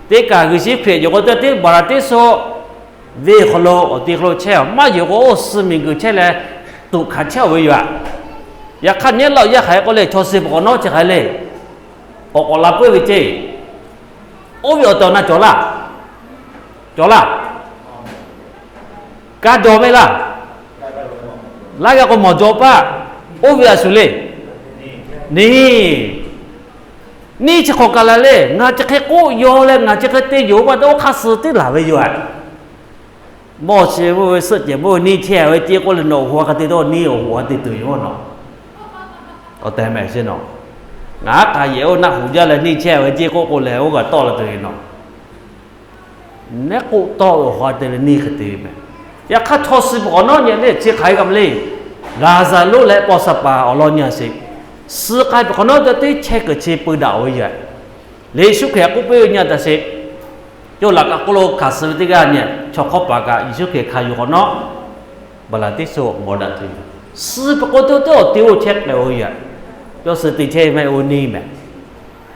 teˇ kaꞈ Yeˍsuˆ Hkriꞈ yonˍ k'o teˇ baˬ laˬ teˇ suh ve hk'aw lo awˬ te hk'aw lo chehˇ-a, maˇ yonˍ k'o oˇ suh miˬguiˬ chehˇ leh tuꞈ hkanˍ chehˇ-oˬ ve yoˬ. Yaꞈ hk'aˇ nyi laˇ-oˬ yaˇ hk'aˬ hk'e k'oˆ le, chaw suh peuˬ hk'awꞈ nawˉ chi hk'aˬ hk'e le, k'awꞈ k'awꞈ la puiˉ ve ceˇ. Oˇ ve awˬ tehˬ awˬ na cawˬ laˇ, cawˬ laˇ, kaˇ jaw mehˆ laˇ. Laiˉ g'aˇ k'o mawˬ jaw paˆ. Oˇ ve a shuˍ le. Neˇ, neˇ chi hk'awꞈ kaˬ la le, ngaˬ chi hk'e k'oˆ yaw leh ngaˬ chi hk'e te yonˍ ve pa taw oˇ hk'aˇ suh teˇ laˬ ve yoˬ. Mawˇ chi mawˇ ve suhˆ cehˬ mawˇ ve neˇ chehˇ ve ceˇ k'oˆ leh nawˬ awˬ hoꞈ a hk'e te dawˇ, neˇ awˬ hoꞈ a te tuˬ yoˬ nawˬ. Awˬ tehˬ mehˍ sheˍ nawˬ. Ngaˬ hk'aˬ yehˬ oˇ naˆ hoꞈ jaˇ leh neˇ chehˇ ve ceˇ k'oˆ k'o lehˬ oˇ g'aꞈ tawˆ la tuˬ yoˬ nawˬ. Nehˉ k'oˆ tawˆ ve awˬ hoꞈ a te leh neˇ hk'e te ve mehˍ. Yaꞈ hk'aˇ chaw suh peuˬ hk'awꞈ nawˉ nyi le chi hk'aˬ hk'e kaꞈ le. Laˍzaˍruˆ leh paw saˍ paˍ awˬ lawn nyi a sheˍ. Suh k'ai peuˬ hk'awꞈ nawˉ ca teˇ chehˇ kuiˬ chi peu daꞈ-oˬ ve yoˬ. Leh Yeˍsuˆ Hkriꞈ k'oˆ piˇ ve nyi a taꞈ sheˍ. Yawˇ laꞈ ka hk'oˆ lo hkanˍ suh ve teˇ g'aˇ nyi, chaw hk'awˇ paˍ kaꞈ Yeˍsuˆ Hkriꞈ hkanˍ yuˬ hk'awꞈ nawˉ, baˬ laˬ teˇ suh mawˬ daꞈ tuˬ yoˬ. Suh peuˬ k'o te oˇ te awˬ te oˇ chehˇ k'ai-oˬ ve yoˬ. Yawˇ suh te chehˇ ve maˇ heˆ, oˇ neˇ mehˍ.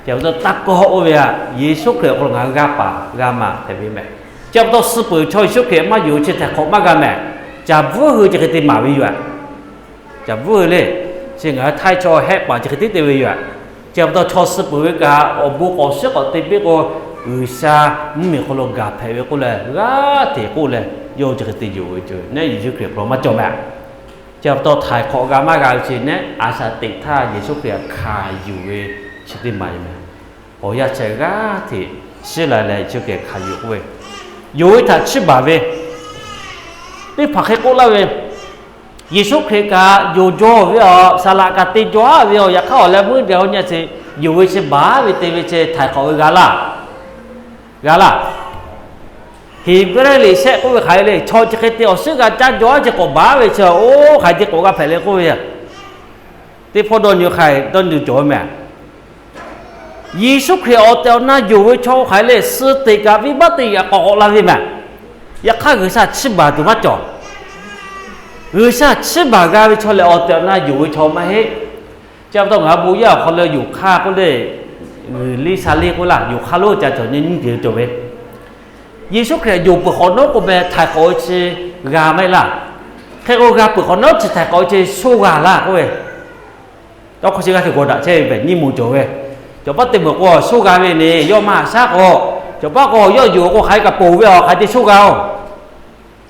Chi pa taw taˇ kawˆ oˇ ve htaꞈ Yeˍsuˆ Hkriꞈ awˬ hk'aw lo ngaˬ hui g'a paˍ g'a maˍ hpehꞈ ve mehˍ. Chi pa taw suh peuˬ chaw Yeˍsuˆ Hkriꞈ maˇ yonˍ chi htaiˍ hk'awꞈ maˇ g'a mehˍ. Caˍ bvuhˇ hui chi hk'e te maˍ ve yoˬ. Caˍ bvuhˇ hui le, chi ngaˬ hui htaiˇ chaw hehˆ paˍ chi hk'e tiˉ te ve yoˬ. Chi pa taw chaw suh peuˬ ve kaꞈ awˬ bon k'awꞈ shiˉ k'awꞈ te piˇ k'o, G'uiˬsha mvuhˇmiˬ hk'aw lo gaˬ hpehꞈ ve k'oˆ leh g'aˇ hteꞈ k'oˆ leh yawˇ hui chi hk'e te yonˍ ve ceuˬ nehˉ Yeˍsuˆ Hkriꞈ awˬ hk'aw lo maˇ cawˬ mehˍ. Chi pa taw htaiˍ hk'awꞈ g'a maˇ g'a ve chi nehˉ a shaꞈ teꞈ htaˇ Yeˍsuˆ Hkriꞈ htaꞈ hkanˍ yuˬ ve chi teˇ maˬ yoˬ mehˍ. Awˬ yanˇ chi g'aˇ hteꞈ shiˉ la leh Yeˍsuˆ Hkriꞈ hkanˍ yuˬ k'oˆ ve, yonˍ ve htaꞈ chiˇ baˬ ve teˇ hpaˍ hk'e k'oˆ laˇ ve, Yeˍsuˆ Hkriꞈ kaꞈ yonˍ jaw ve aˬ, saˍ laꞈ kaꞈ te jaw-a ve aˬ, yaꞈ hk'aˇ awˬ leh meuˇ gaˬ-o nyi a sheˍ, yonˍ ve chi baˬ ve te ve chi htaiˍ hk'awꞈ ve g'a laˇ, g'a laˇ. Heˍbrehˇ liꞈ shehˆ k'oˆ ve hk'aˬ hk'e le, chaw chi hk'e te awˬ suhˉ g'a caˇ jaw-a chi k'awꞈ baˬ ve chi oˇ hk'aˬ hk'e te k'awꞈ g'a hpehꞈ le k'oˆ ve, teˇ hpawˇ dawˇ nyi hk'aˬ hk'e dawˇ nyi cawˬ ve mehˍ. Yeˍsuˆ Hkriꞈ awˬ tehˬ awˬ na yonˍ ve chaw hk'aˬ hk'e le, suh teꞈ kaꞈ venˇbaˆ teˇ yaꞈ k'awꞈ k'awꞈ la ve mehˍ. Yaꞈ hk'aˇ G'uiˬsha chiˇ baˬ tuˬ maˇ cawˬ. G'uiˬsha chiˇ baˬ g'a ve chaw lehˬ awˬ tehˬ awˬ na yonˍ ve chaw maˇ heˆ. Chi pa taw ngaˬ hui bon yaˇ awˬ hk'aw lo yonˍ hk'aˇ k'oˆ le, G'uiˬ liˇ sha liˇ k'oˆ laˇ, yonˍ hk'aˇ lonˉ ca cawˬ nyi nyiˇ te cawˬ ve. Yeˍsuˆ Hkriꞈ yonˍ peuˬ hk'awꞈ nawˉ k'o meh htaiˍ hk'awꞈ ve chi g'a maˇ heˆ laˇ. Hk'e k'o g'a peuˬ hk'awꞈ nawˉ chi htaiˍ hk'awꞈ ve chi sho g'a laˇ k'oˆ ve, tawˇ hkawˇ chi g'aˇ hteꞈ g'aw daꞈ chehˇ ve nyiˇ moˍ cawˬ ve. Cawˬ paˉ teˇ meuˬ k'o, sho g'a ve le, yawˇ maˇ haꞈ shaˉ k'o, cawˬ paˉ k'o, yawˇ yonˍ k'o, hk'aˬ hk'e kaꞈ ponˬ ve a, hk'aˬ hk'e te sho g'a oˬ.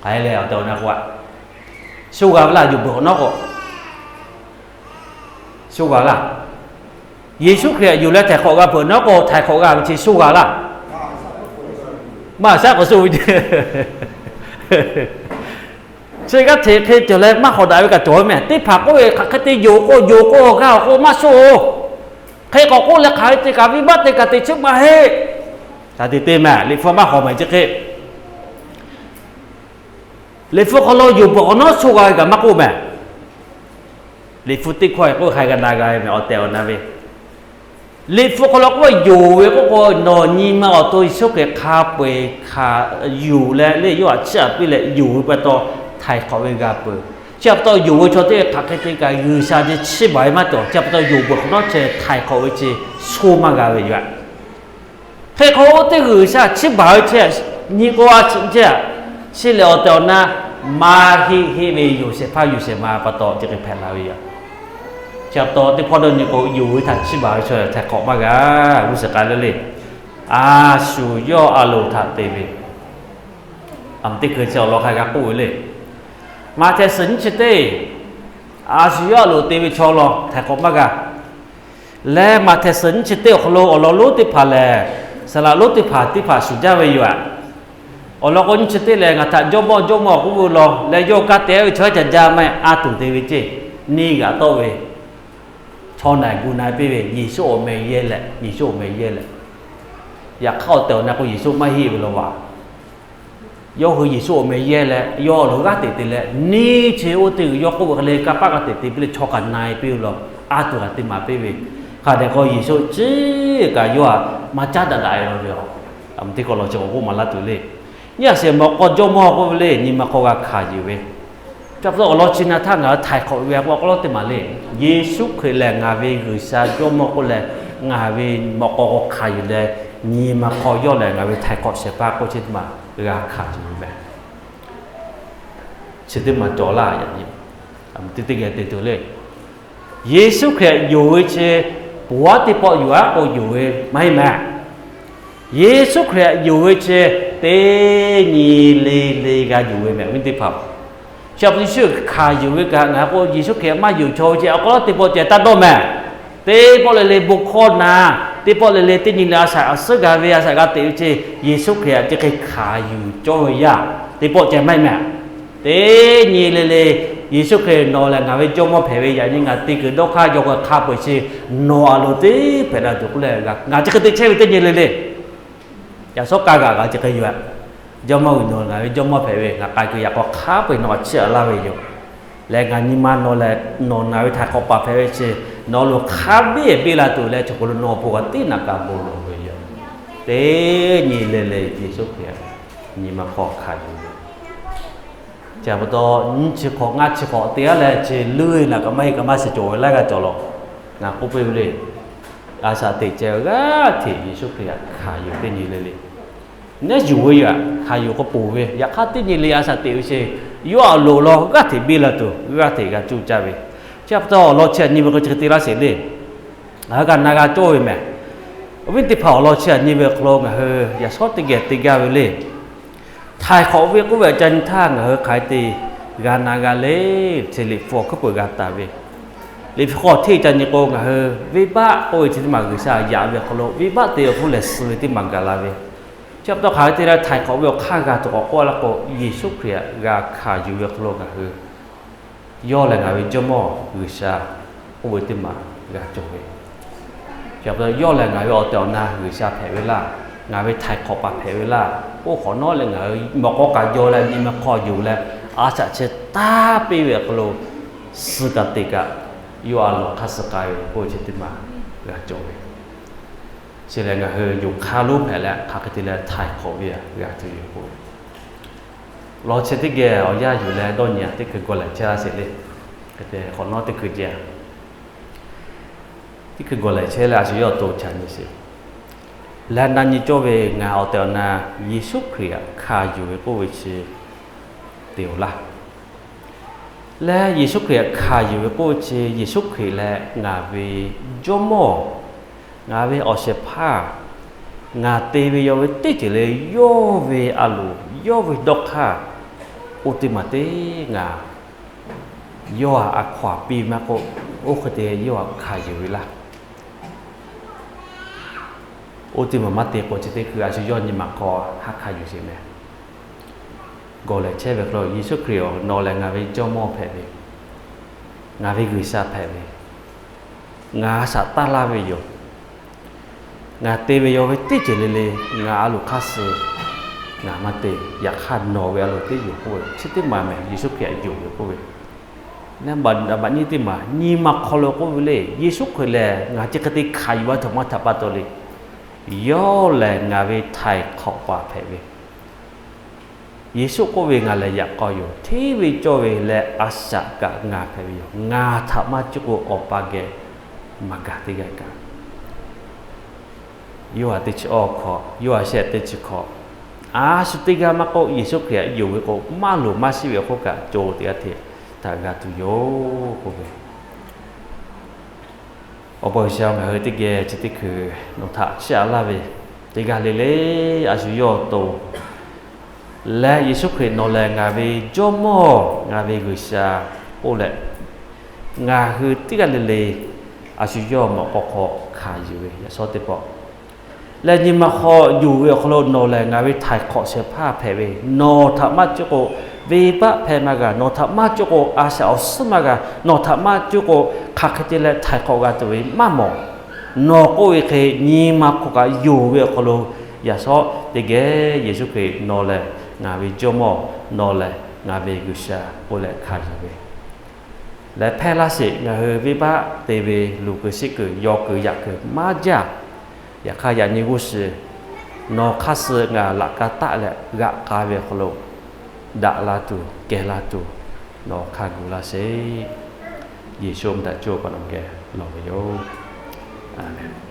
K'ai leh awˬ tehˬ awˬ na k'o, sho g'a ve laˇ, yonˍ peuˬ awˬ nawˉ k'o, sho g'a laˇ. Yeˍsuˆ Hkriꞈ yonˍ leh htaiˍ hk'awꞈ g'a peuˬ nawˉ k'o, htaiˍ hk'awꞈ g'a ve chi sho g'a laˇ. Maˇ haꞈ shaˉ k'o sho ve ce. Chi g'aˇ hteꞈ hk'e cawˬ leh maˇ hawˍ daꞈ ve kaꞈ cawˬ ve meh. Teˇ hpaˍ k'oˆ ve, hk'aˬ hk'e te yonˍ k'o, yonˍ k'o, awˬ g'aˇ awˬ k'o maˇ sho oˬ. Hk'e k'awꞈ k'oˆ leh hk'aˬ ve te kaꞈ, venˇbaˆ te kaꞈ teꞈ chiˉ maˇ heˆ. Hk'aˬ hk'e te te meh, Liꞈ hpu maˇ hawˍ meh chi hk'e. Liꞈ hpu hk'aw lo yonˍ peuˬ awˬ nawˉ sho g'a ve kaꞈ maˇ k'oˆ meh. Liꞈ hpu teˇ hkawˇ k'oˆ hk'a g'a na g'a ve meh, awˬ tehˬ awˬ na ve. Liꞈ hpu hk'aw lo k'oˆ yonˍ ve k'oˆ k'o, nawˬ nyi ma awˬ to Yeˍsuˆ Hkriꞈ hk'a peu-eˬ hkanˍ yuˬ leh, leh yawˇ htaꞈ chiˇ aꞈ piˇ leh yonˍ ve pa taw, htaiˍ hk'awꞈ ve g'a peuˬ. Chi pa taw yonˍ ve chaw teˇ hpaˍ hk'e te kaꞈ G'uiˬsha ce chiˇ baˬ ve maˇ cawˬ. Chi pa taw yonˍ peuˬ hk'awꞈ nawˉ chi htaiˍ hk'awꞈ ve ce sho maˇ g'a ve yoˬ. Hk'e hk'aw oˇ teˇ G'uiˬsha chiˇ baˬ ve chi nyi k'o a chi ce, chi lehˬ awˬ tehˬ awˬ na maˇ heˆ heˆ ve yoˬ, shehˍ hpaˇ yoˬ shehˍ ma pa taw chi hk'e hpehꞈ la ve yoˬ. Chi pa taw teˇ hpawˇ dawˇ nyi k'o, yonˍ ve htaꞈ chiˇ baˬ ve chaw htaiˍ hk'awꞈ maˇ g'a. G'uˇ suhˍ k'ai le le, a shu yawˇ a loˍ htaꞈ te ve, aˬ mvuhˇ teˇ hkui chi awˬ lawn hk'a g'a k'oˆ ve le. Maꞈhtehˍ suhˍ nyiˇ chi teˇ, a shu yawˇ a loˍ te ve chaw law htaiˍ hk'awꞈ maˇ g'a. Leh Maꞈhtehˍ suhˍ nyiˇ chi teˇ awˬ hk'aw lo awˬ lawn lonˉ teˇ hpaˍ lehˬ, saˍ laꞈ lonˉ teˇ hpaˍ teˇ hpaˍ shuˍ jaˇ ve yoˬ aꞈ. Awˬ lawn k'o, nyiˇ chi teˇ lehˬ, ngaˬ htaꞈ Jawˇmawˇ, Jawˇmawˇ k'oˆ ve law leh yawˇ kanˇ te ve chaw yaˇ ca jaˇ maˇ heˆ, a tuˬ te ve ceˇ, neˇ g'aꞈ tawˆ ve, chaw na gu na piˇ ve, Yeˍsuˆ awˬ meh yehˇ leh, Yeˍsuˆ awˬ meh yehˇ leh. Yaꞈ hk'aˇ awˬ tehˬ awˬ na k'o, Yeˍsuˆ maˇ heˆ ve law vaˬ. Yawˇ hui Yeˍsuˆ awˬ meh yehˇ leh, yawˇ a loˍ g'aˇ teꞈ te leh, neˇ chi oˇ teˇ g'uiˬ yawˇ k'oˆ ve hk'e le, kanˇ paˆ g'a teꞈ te piˇ leh, chaw kaꞈ na-e piˇ ve law, a tuˬ kaꞈ te maˍ piˇ ve. Hk'a dehꞈ k'o, Yeˍsuˆ ciˉ kaꞈ yawˇ htaꞈ maˇ caˉ daꞈ daꞈ ve law ve aˬ. Aˬ mvuhˇ teˇ hkawˇ law chi k'awꞈ k'oˆ maˍ laˇ tuˬ le. Nyi a shehˍ mawꞈ k'aw Jawˇmawˇ k'oˆ ve le, nyi ma hk'aw g'a hkanˍ yuˬ ve. Chi pa taw awˬ lawn chi na htaˇ ngaˬ hui htaiˍ hk'awꞈ ve a k'o, a k'aw lawˉ teˇ maˬ le. Yeˍsuˆ Hkriꞈ lehˬ ngaˬ ve G'uiˬsha Jawˇmawˇ k'oˆ leh, ngaˬ ve mawꞈ k'aw k'awꞈ hkanˍ yuˬ leh, nyi ma hk'aw yawˇ lehˬ ngaˬ ve htaiˍ hk'awꞈ shehˍ hpaˇ k'oˆ chi teˇ maˬ g'a hkanˍ yuˬ ve meh. Chi teˇ maˬ cawˬ laˇ yaꞈ nyi. Teˇ teˇ geh te tuˬ le. Yeˍsuˆ Hkriꞈ yonˍ ve chi, poˬ aˉ teˇ pawˆ yonˍ aˉ k'o yonˍ ve maˇ heˆ meh. Yeˍsuˆ Hkriꞈ yonˍ ve chi, teˇ nyi le le g'a yonˍ ve meh, awˬ viˉ teˇ hpaˍ. Chi pa taw Yeˍsuˆ hkanˍ yuˬ ve kaꞈ, ngaˬ hui k'o Yeˍsuˆ Hkriꞈ maˇ yonˍ chaw ve chi, awˬ k'aw lawˉ teˇ pawˆ ceh taˇ dawˇ meh. Teˇ pawˆ le le bon hkawˇ na, teˇ pawˆ le le teˇ nyi le a shaꞈ a suhˉ g'a ve, a shaꞈ g'a teꞈ ve chi, Yeˍsuˆ Hkriꞈ htaꞈ chi hk'e hkanˍ yuˬ cawˇ ve yaˇ, teˇ pawˆ ceh maˇ heˆ meh. Teˇ nyi le le, Yeˍsuˆ Hkriꞈ nawˬ lehˬ ngaˬ ve Jawˇmawˇ hpehꞈ ve, yaꞈ nyi ngaˬ te kuiˬ dawˇ hk'aˇ yaw k'ai hk'a peu-eˬ chi, nawˬ a loˍ teˇ hpehꞈ la tuˬ k'oˆ leh, ngaˬ chi hk'e te chehˇ ve teˇ nyi le le. Yaꞈ shawˉ kaˇ g'aꞈ g'a chi hk'e yoˬ aꞈ. Jawˇmawˇ g'uiˬ nawˬ ngaˬ ve Jawˇmawˇ hpehꞈ ve, ngaˬ k'ai kuiˬ yaꞈ k'aw hk'a peu-eˬ nawˬ htaꞈ chiˇ aꞈ laˇ ve yoˬ. Leh ngaˬ nyi ma nawˬ lehˬ nawˬ ngaˬ ve htaiˍ hk'awꞈ paˍ hpehꞈ ve chi, nawˬ loˍ hk'a biˇ biˇ la tuˬ leh, chaw hk'aw lo nawˬ awˬ pon g'a tiˉ naꞈ kaꞈ bon lawˬ ve yoˬ. Teˇ nyi le le Yeˍsuˆ Hkriꞈ nyi ma hk'aw hkanˍ yuˬ ve. Chi pa taw nyiˇ chi hk'awꞈ ngaˇ chi hk'awꞈ te aˉ leh chi leuˉ naꞈ kaꞈ maˇ heˆ kaꞈ maˇ shiˍ cawˬ ve laiˉ g'a cawˬ law. Ngaˬ k'oˆ piˇ ve le. A shaꞈ teꞈ ceh g'aˇ hteꞈ Yeˍsuˆ Hkriꞈ htaꞈ hkanˍ yuˬ teˇ nyi le le. Neˇ yuˬ ve yaꞈ hkanˍ yuˬ k'o ponˬ ve, yaꞈ hk'aˇ teˇ nyi le a shaꞈ teꞈ ve chi, yawˇ a loˍ law g'aˇ hteꞈ biˇ la tuˬ, g'aˇ hteꞈ g'a cuˇ caˇ ve. Chi pa taw awˬ lawn chi htaꞈ nyi ve k'o chi hk'e te laˇ sheˍ le. Ngaˬ hui kaꞈ na g'a cawˇ ve meh. Awˬ viˉ teˇ hpaˍ awˬ lawn chi htaꞈ nyi ve awˬ hk'aw lo ngaˬ hui yaꞈ shawˉ teˇ geh te gaˇ ve le. Htaiˍ hk'awꞈ ve k'oˆ ve ca nyi htaˇ ngaˬ hui hk'aˬ hk'e te g'a na g'a le, chi Liꞈ hpu awˬ hkuiˉ peuˬ g'a taˍ ve. Liꞈ hpu hk'aw hteˇ ca nyi k'o ngaˬ hui venˇbaˆ k'oˆ ve chi teˇ maˬ G'uiˬsha yaꞈ ve awˬ hk'aw lo venˇbaˆ te awˬ hpfuhˇ lehˬ suh ve teˇ maˬ gaˬ la ve. Chi pa taw hk'aˬ hk'e te leh htaiˍ hk'awꞈ ve awˬ hk'aˇ g'a tuˬ k'awꞈ k'oˆ laˇ k'o, Yeˍsuˆ Hkriꞈ htaꞈ g'a hkanˍ yuˬ ve awˬ hk'aw lo ngaˬ hui yawˇ lehˬ ngaˬ ve Jawˇmawˇ G'uiˬsha k'oˆ ve teˇ maˬ g'a cawˬ ve. Chi pa taw yawˇ lehˬ ngaˬ ve awˬ tehˬ awˬ na G'uiˬsha hpehꞈ ve laˇ, ngaˬ ve htaiˍ hk'awꞈ paˍ hpehꞈ ve laˇ, oˇ hk'awꞈ nawˉ leh ngaˬ hui mawꞈ k'aw kaꞈ jaw leh nyi ma hk'aw yuˬ leh, a shaꞈ chi taˇ piˇ ve awˬ hk'aw lo suh kaꞈ teꞈ kaꞈ yawˇ a loˍ hk'aˇ suh k'ai ve k'oˆ ve chi teˇ maˬ g'a cawˬ ve. Chi lehˬ ngaˬ hui yonˍ hk'aˇ lonˉ hpehꞈ leh hk'aˬ hk'e te leh htaiˍ hk'awꞈ ve g'a tuˬ yoˬ k'o, lawn chi teˇ geh awˬ yanˇ yuˬ leh dawˇ nyi a teˇ hkui gawˬ lehˬ chehˇ laˇ sheˍ le. Hk'e te hk'awꞈ nawˉ teˇ hkui jehˬ a, teˇ hkui gawˬ lehˬ chehˇ leh a shu yawˇ awˬ to ca nyi sheˍ. Leh na nyi cawˇ ve ngaˬ awˬ tehˬ awˬ na Yeˍsuˆ Hkriꞈ htaꞈ hkanˍ yuˬ ve k'oˆ ve chi te-oˬ laˇ. Leh Yeˍsuˆ Hkriꞈ htaꞈ hkanˍ yuˬ ve k'oˆ ve chi Yeˍsuˆ Hkriꞈ leh ngaˬ ve Jawˇmawˇ Ngaˬ ve awˬ shehˍ hpaˇ, ngaˬ te ve yaw ve teˇ ceuˬ le, yawˇ ve a loˍ, yawˇ ve dawˇ hk'aˇ, oˇ teˇ maˬ teˇ ngaˬ yawˇ htaꞈ a hkaw anˬ piˇ maˇ k'oˆ, oˇ hk'e te yawˇ htaꞈ hkanˍ yuˬ ve laˇ. Oˇ teˇ maˬ maˇ te k'o, chi teˇ hkui a shu yawˇ nyi ma hk'aw haˉ hkanˍ yuˬ sheˍ meh. Gawˬ lehˬ chehˇ ve hk'aw lo Yeˍsuˆ Hkriꞈ-oˬ, nawˬ lehˬ ngaˬ ve Jawˇmawˇ hpehꞈ ve, ngaˬ ve G'uiˬsha hpehꞈ ve, ngaˬ a shaꞈ taˇ laˇ ve yoˬ. Ngaˬ te ve yaw ve teˇ ceuˬ le le, ngaˬ a loˍ hk'aˇ suh ngaˬ maˇ te. Yaꞈ hk'aˇ nawˬ ve a loˍ teˇ yonˍ k'oˆ ve, chi teˇ maˬ mehˍ Yeˍsuˆ Hkriꞈ htaꞈ yonˍ ve k'oˆ ve. Naˍ baꞈ nyiˇ teˇ maˬ nyi ma hk'aw lo k'oˆ ve le, Yeˍsuˆ Hkriꞈ lehˬ ngaˬ chi hk'e te hkanˍ yuˬ a htoꞈ ma htaꞈ pa taw le. Yawˇ lehˬ ngaˬ ve htaiˍ hk'awꞈ paˍ hpehꞈ ve, Yeˍsuˆ k'oˆ ve, ngaˬ lehˬ yaꞈ k'aw yoˬ, hteˇ ve cawˇ ve leh a shaꞈ kaꞈ ngaˬ hpehꞈ ve yoˬ. Ngaˬ htaꞈ maˇ cuˇ k'o Awˬ pa geh maˇ gaˬ teˇ g'aˇ kaꞈ. Yoˇhanˬ teˇ chi awˇ hkawꞈ, Yoˇhanˬ shehˆ teˇ chi hkawꞈ, a shu teˇ g'aˇ maˇ k'oˆ, Yeˍsuˆ Hkriꞈ htaꞈ yonˍ ve k'o, maˇ loˍ maˇ shiˍ ve awˬ hk'oˆ kaꞈ co teˇ g'aˇ hteꞈ htaꞈ g'a tuˬ yoˬ k'oˆ ve. Awˬ pa G'uiˬsha, ngaˬ hui teˇ geh chi teˇ hkui nawˬ htaꞈ chiˇ aꞈ laˇ ve, teˇ g'aˇ le le a shu yawˇ awˬ to leh Yeˍsuˆ Hkriꞈ nawˬ lehˬ ngaˬ ve Jawˇmawˇ, ngaˬ ve G'uiˬsha k'oˆ leh, ngaˬ hui teˇ g'aˇ le le a shu yawˇ mawꞈ k'aw hk'aw hkanˍ yuˬ ve yaꞈ shawˉ teˇ pawˆ leh nyi ma hk'aw yonˍ ve awˬ hk'aw lo nawˬ lehˬ ngaˬ ve htaiˍ hk'awꞈ shehˍ hpaˇ hpehꞈ ve, nawˬ htaꞈ maˇ cuˇ k'o venˇbaˆ hpehˇ maˇ g'a, nawˬ htaꞈ maˇ cuˇ k'o a shaꞈ awˬ suhˉ maˇ g'a, nawˬ htaꞈ maˇ cuˇ k'o hk'aˬ hk'e te leh htaiˍ hk'awꞈ g'a tuˬ ve maˇ mawˬ. Nawˬ k'oˆ ve hk'e nyi ma hk'aw kaꞈ yonˍ ve awˬ hk'aw lo yaꞈ shawˉ teˇ geh Yeˍsuˆ Hkriꞈ nawˬ lehˬ ngaˬ ve Jawˇmawˇ, nawˬ lehˬ ngaˬ ve G'uiˬsha k'oˆ leh hkanˍ yuˬ ve leh hpehˇ laˇ sheˍ. Ngaˬ hui venˇbaˆ te ve luˬ kuiˬ shiˆ kuiˬ yaw kuiˬ yaꞈ kuiˬ maˇ jaˇ. Yaꞈ hk'aˇ yaꞈ nyi g'uˇ suhˍ nawˬ hk'aˇ suh ngaˬ laꞈ ka taˆ leh g'aꞈ k'ai ve awˬ hk'aw lo daꞈ la tuˬ kehˬ la tuˬ nawˬ hk'a gu laˇ sheˍ. Yeˍsuˆ mvuhˇ htaꞈ coˇ pa nawˬ geh lawˬ ve yoˬ. Aˍmenˍ.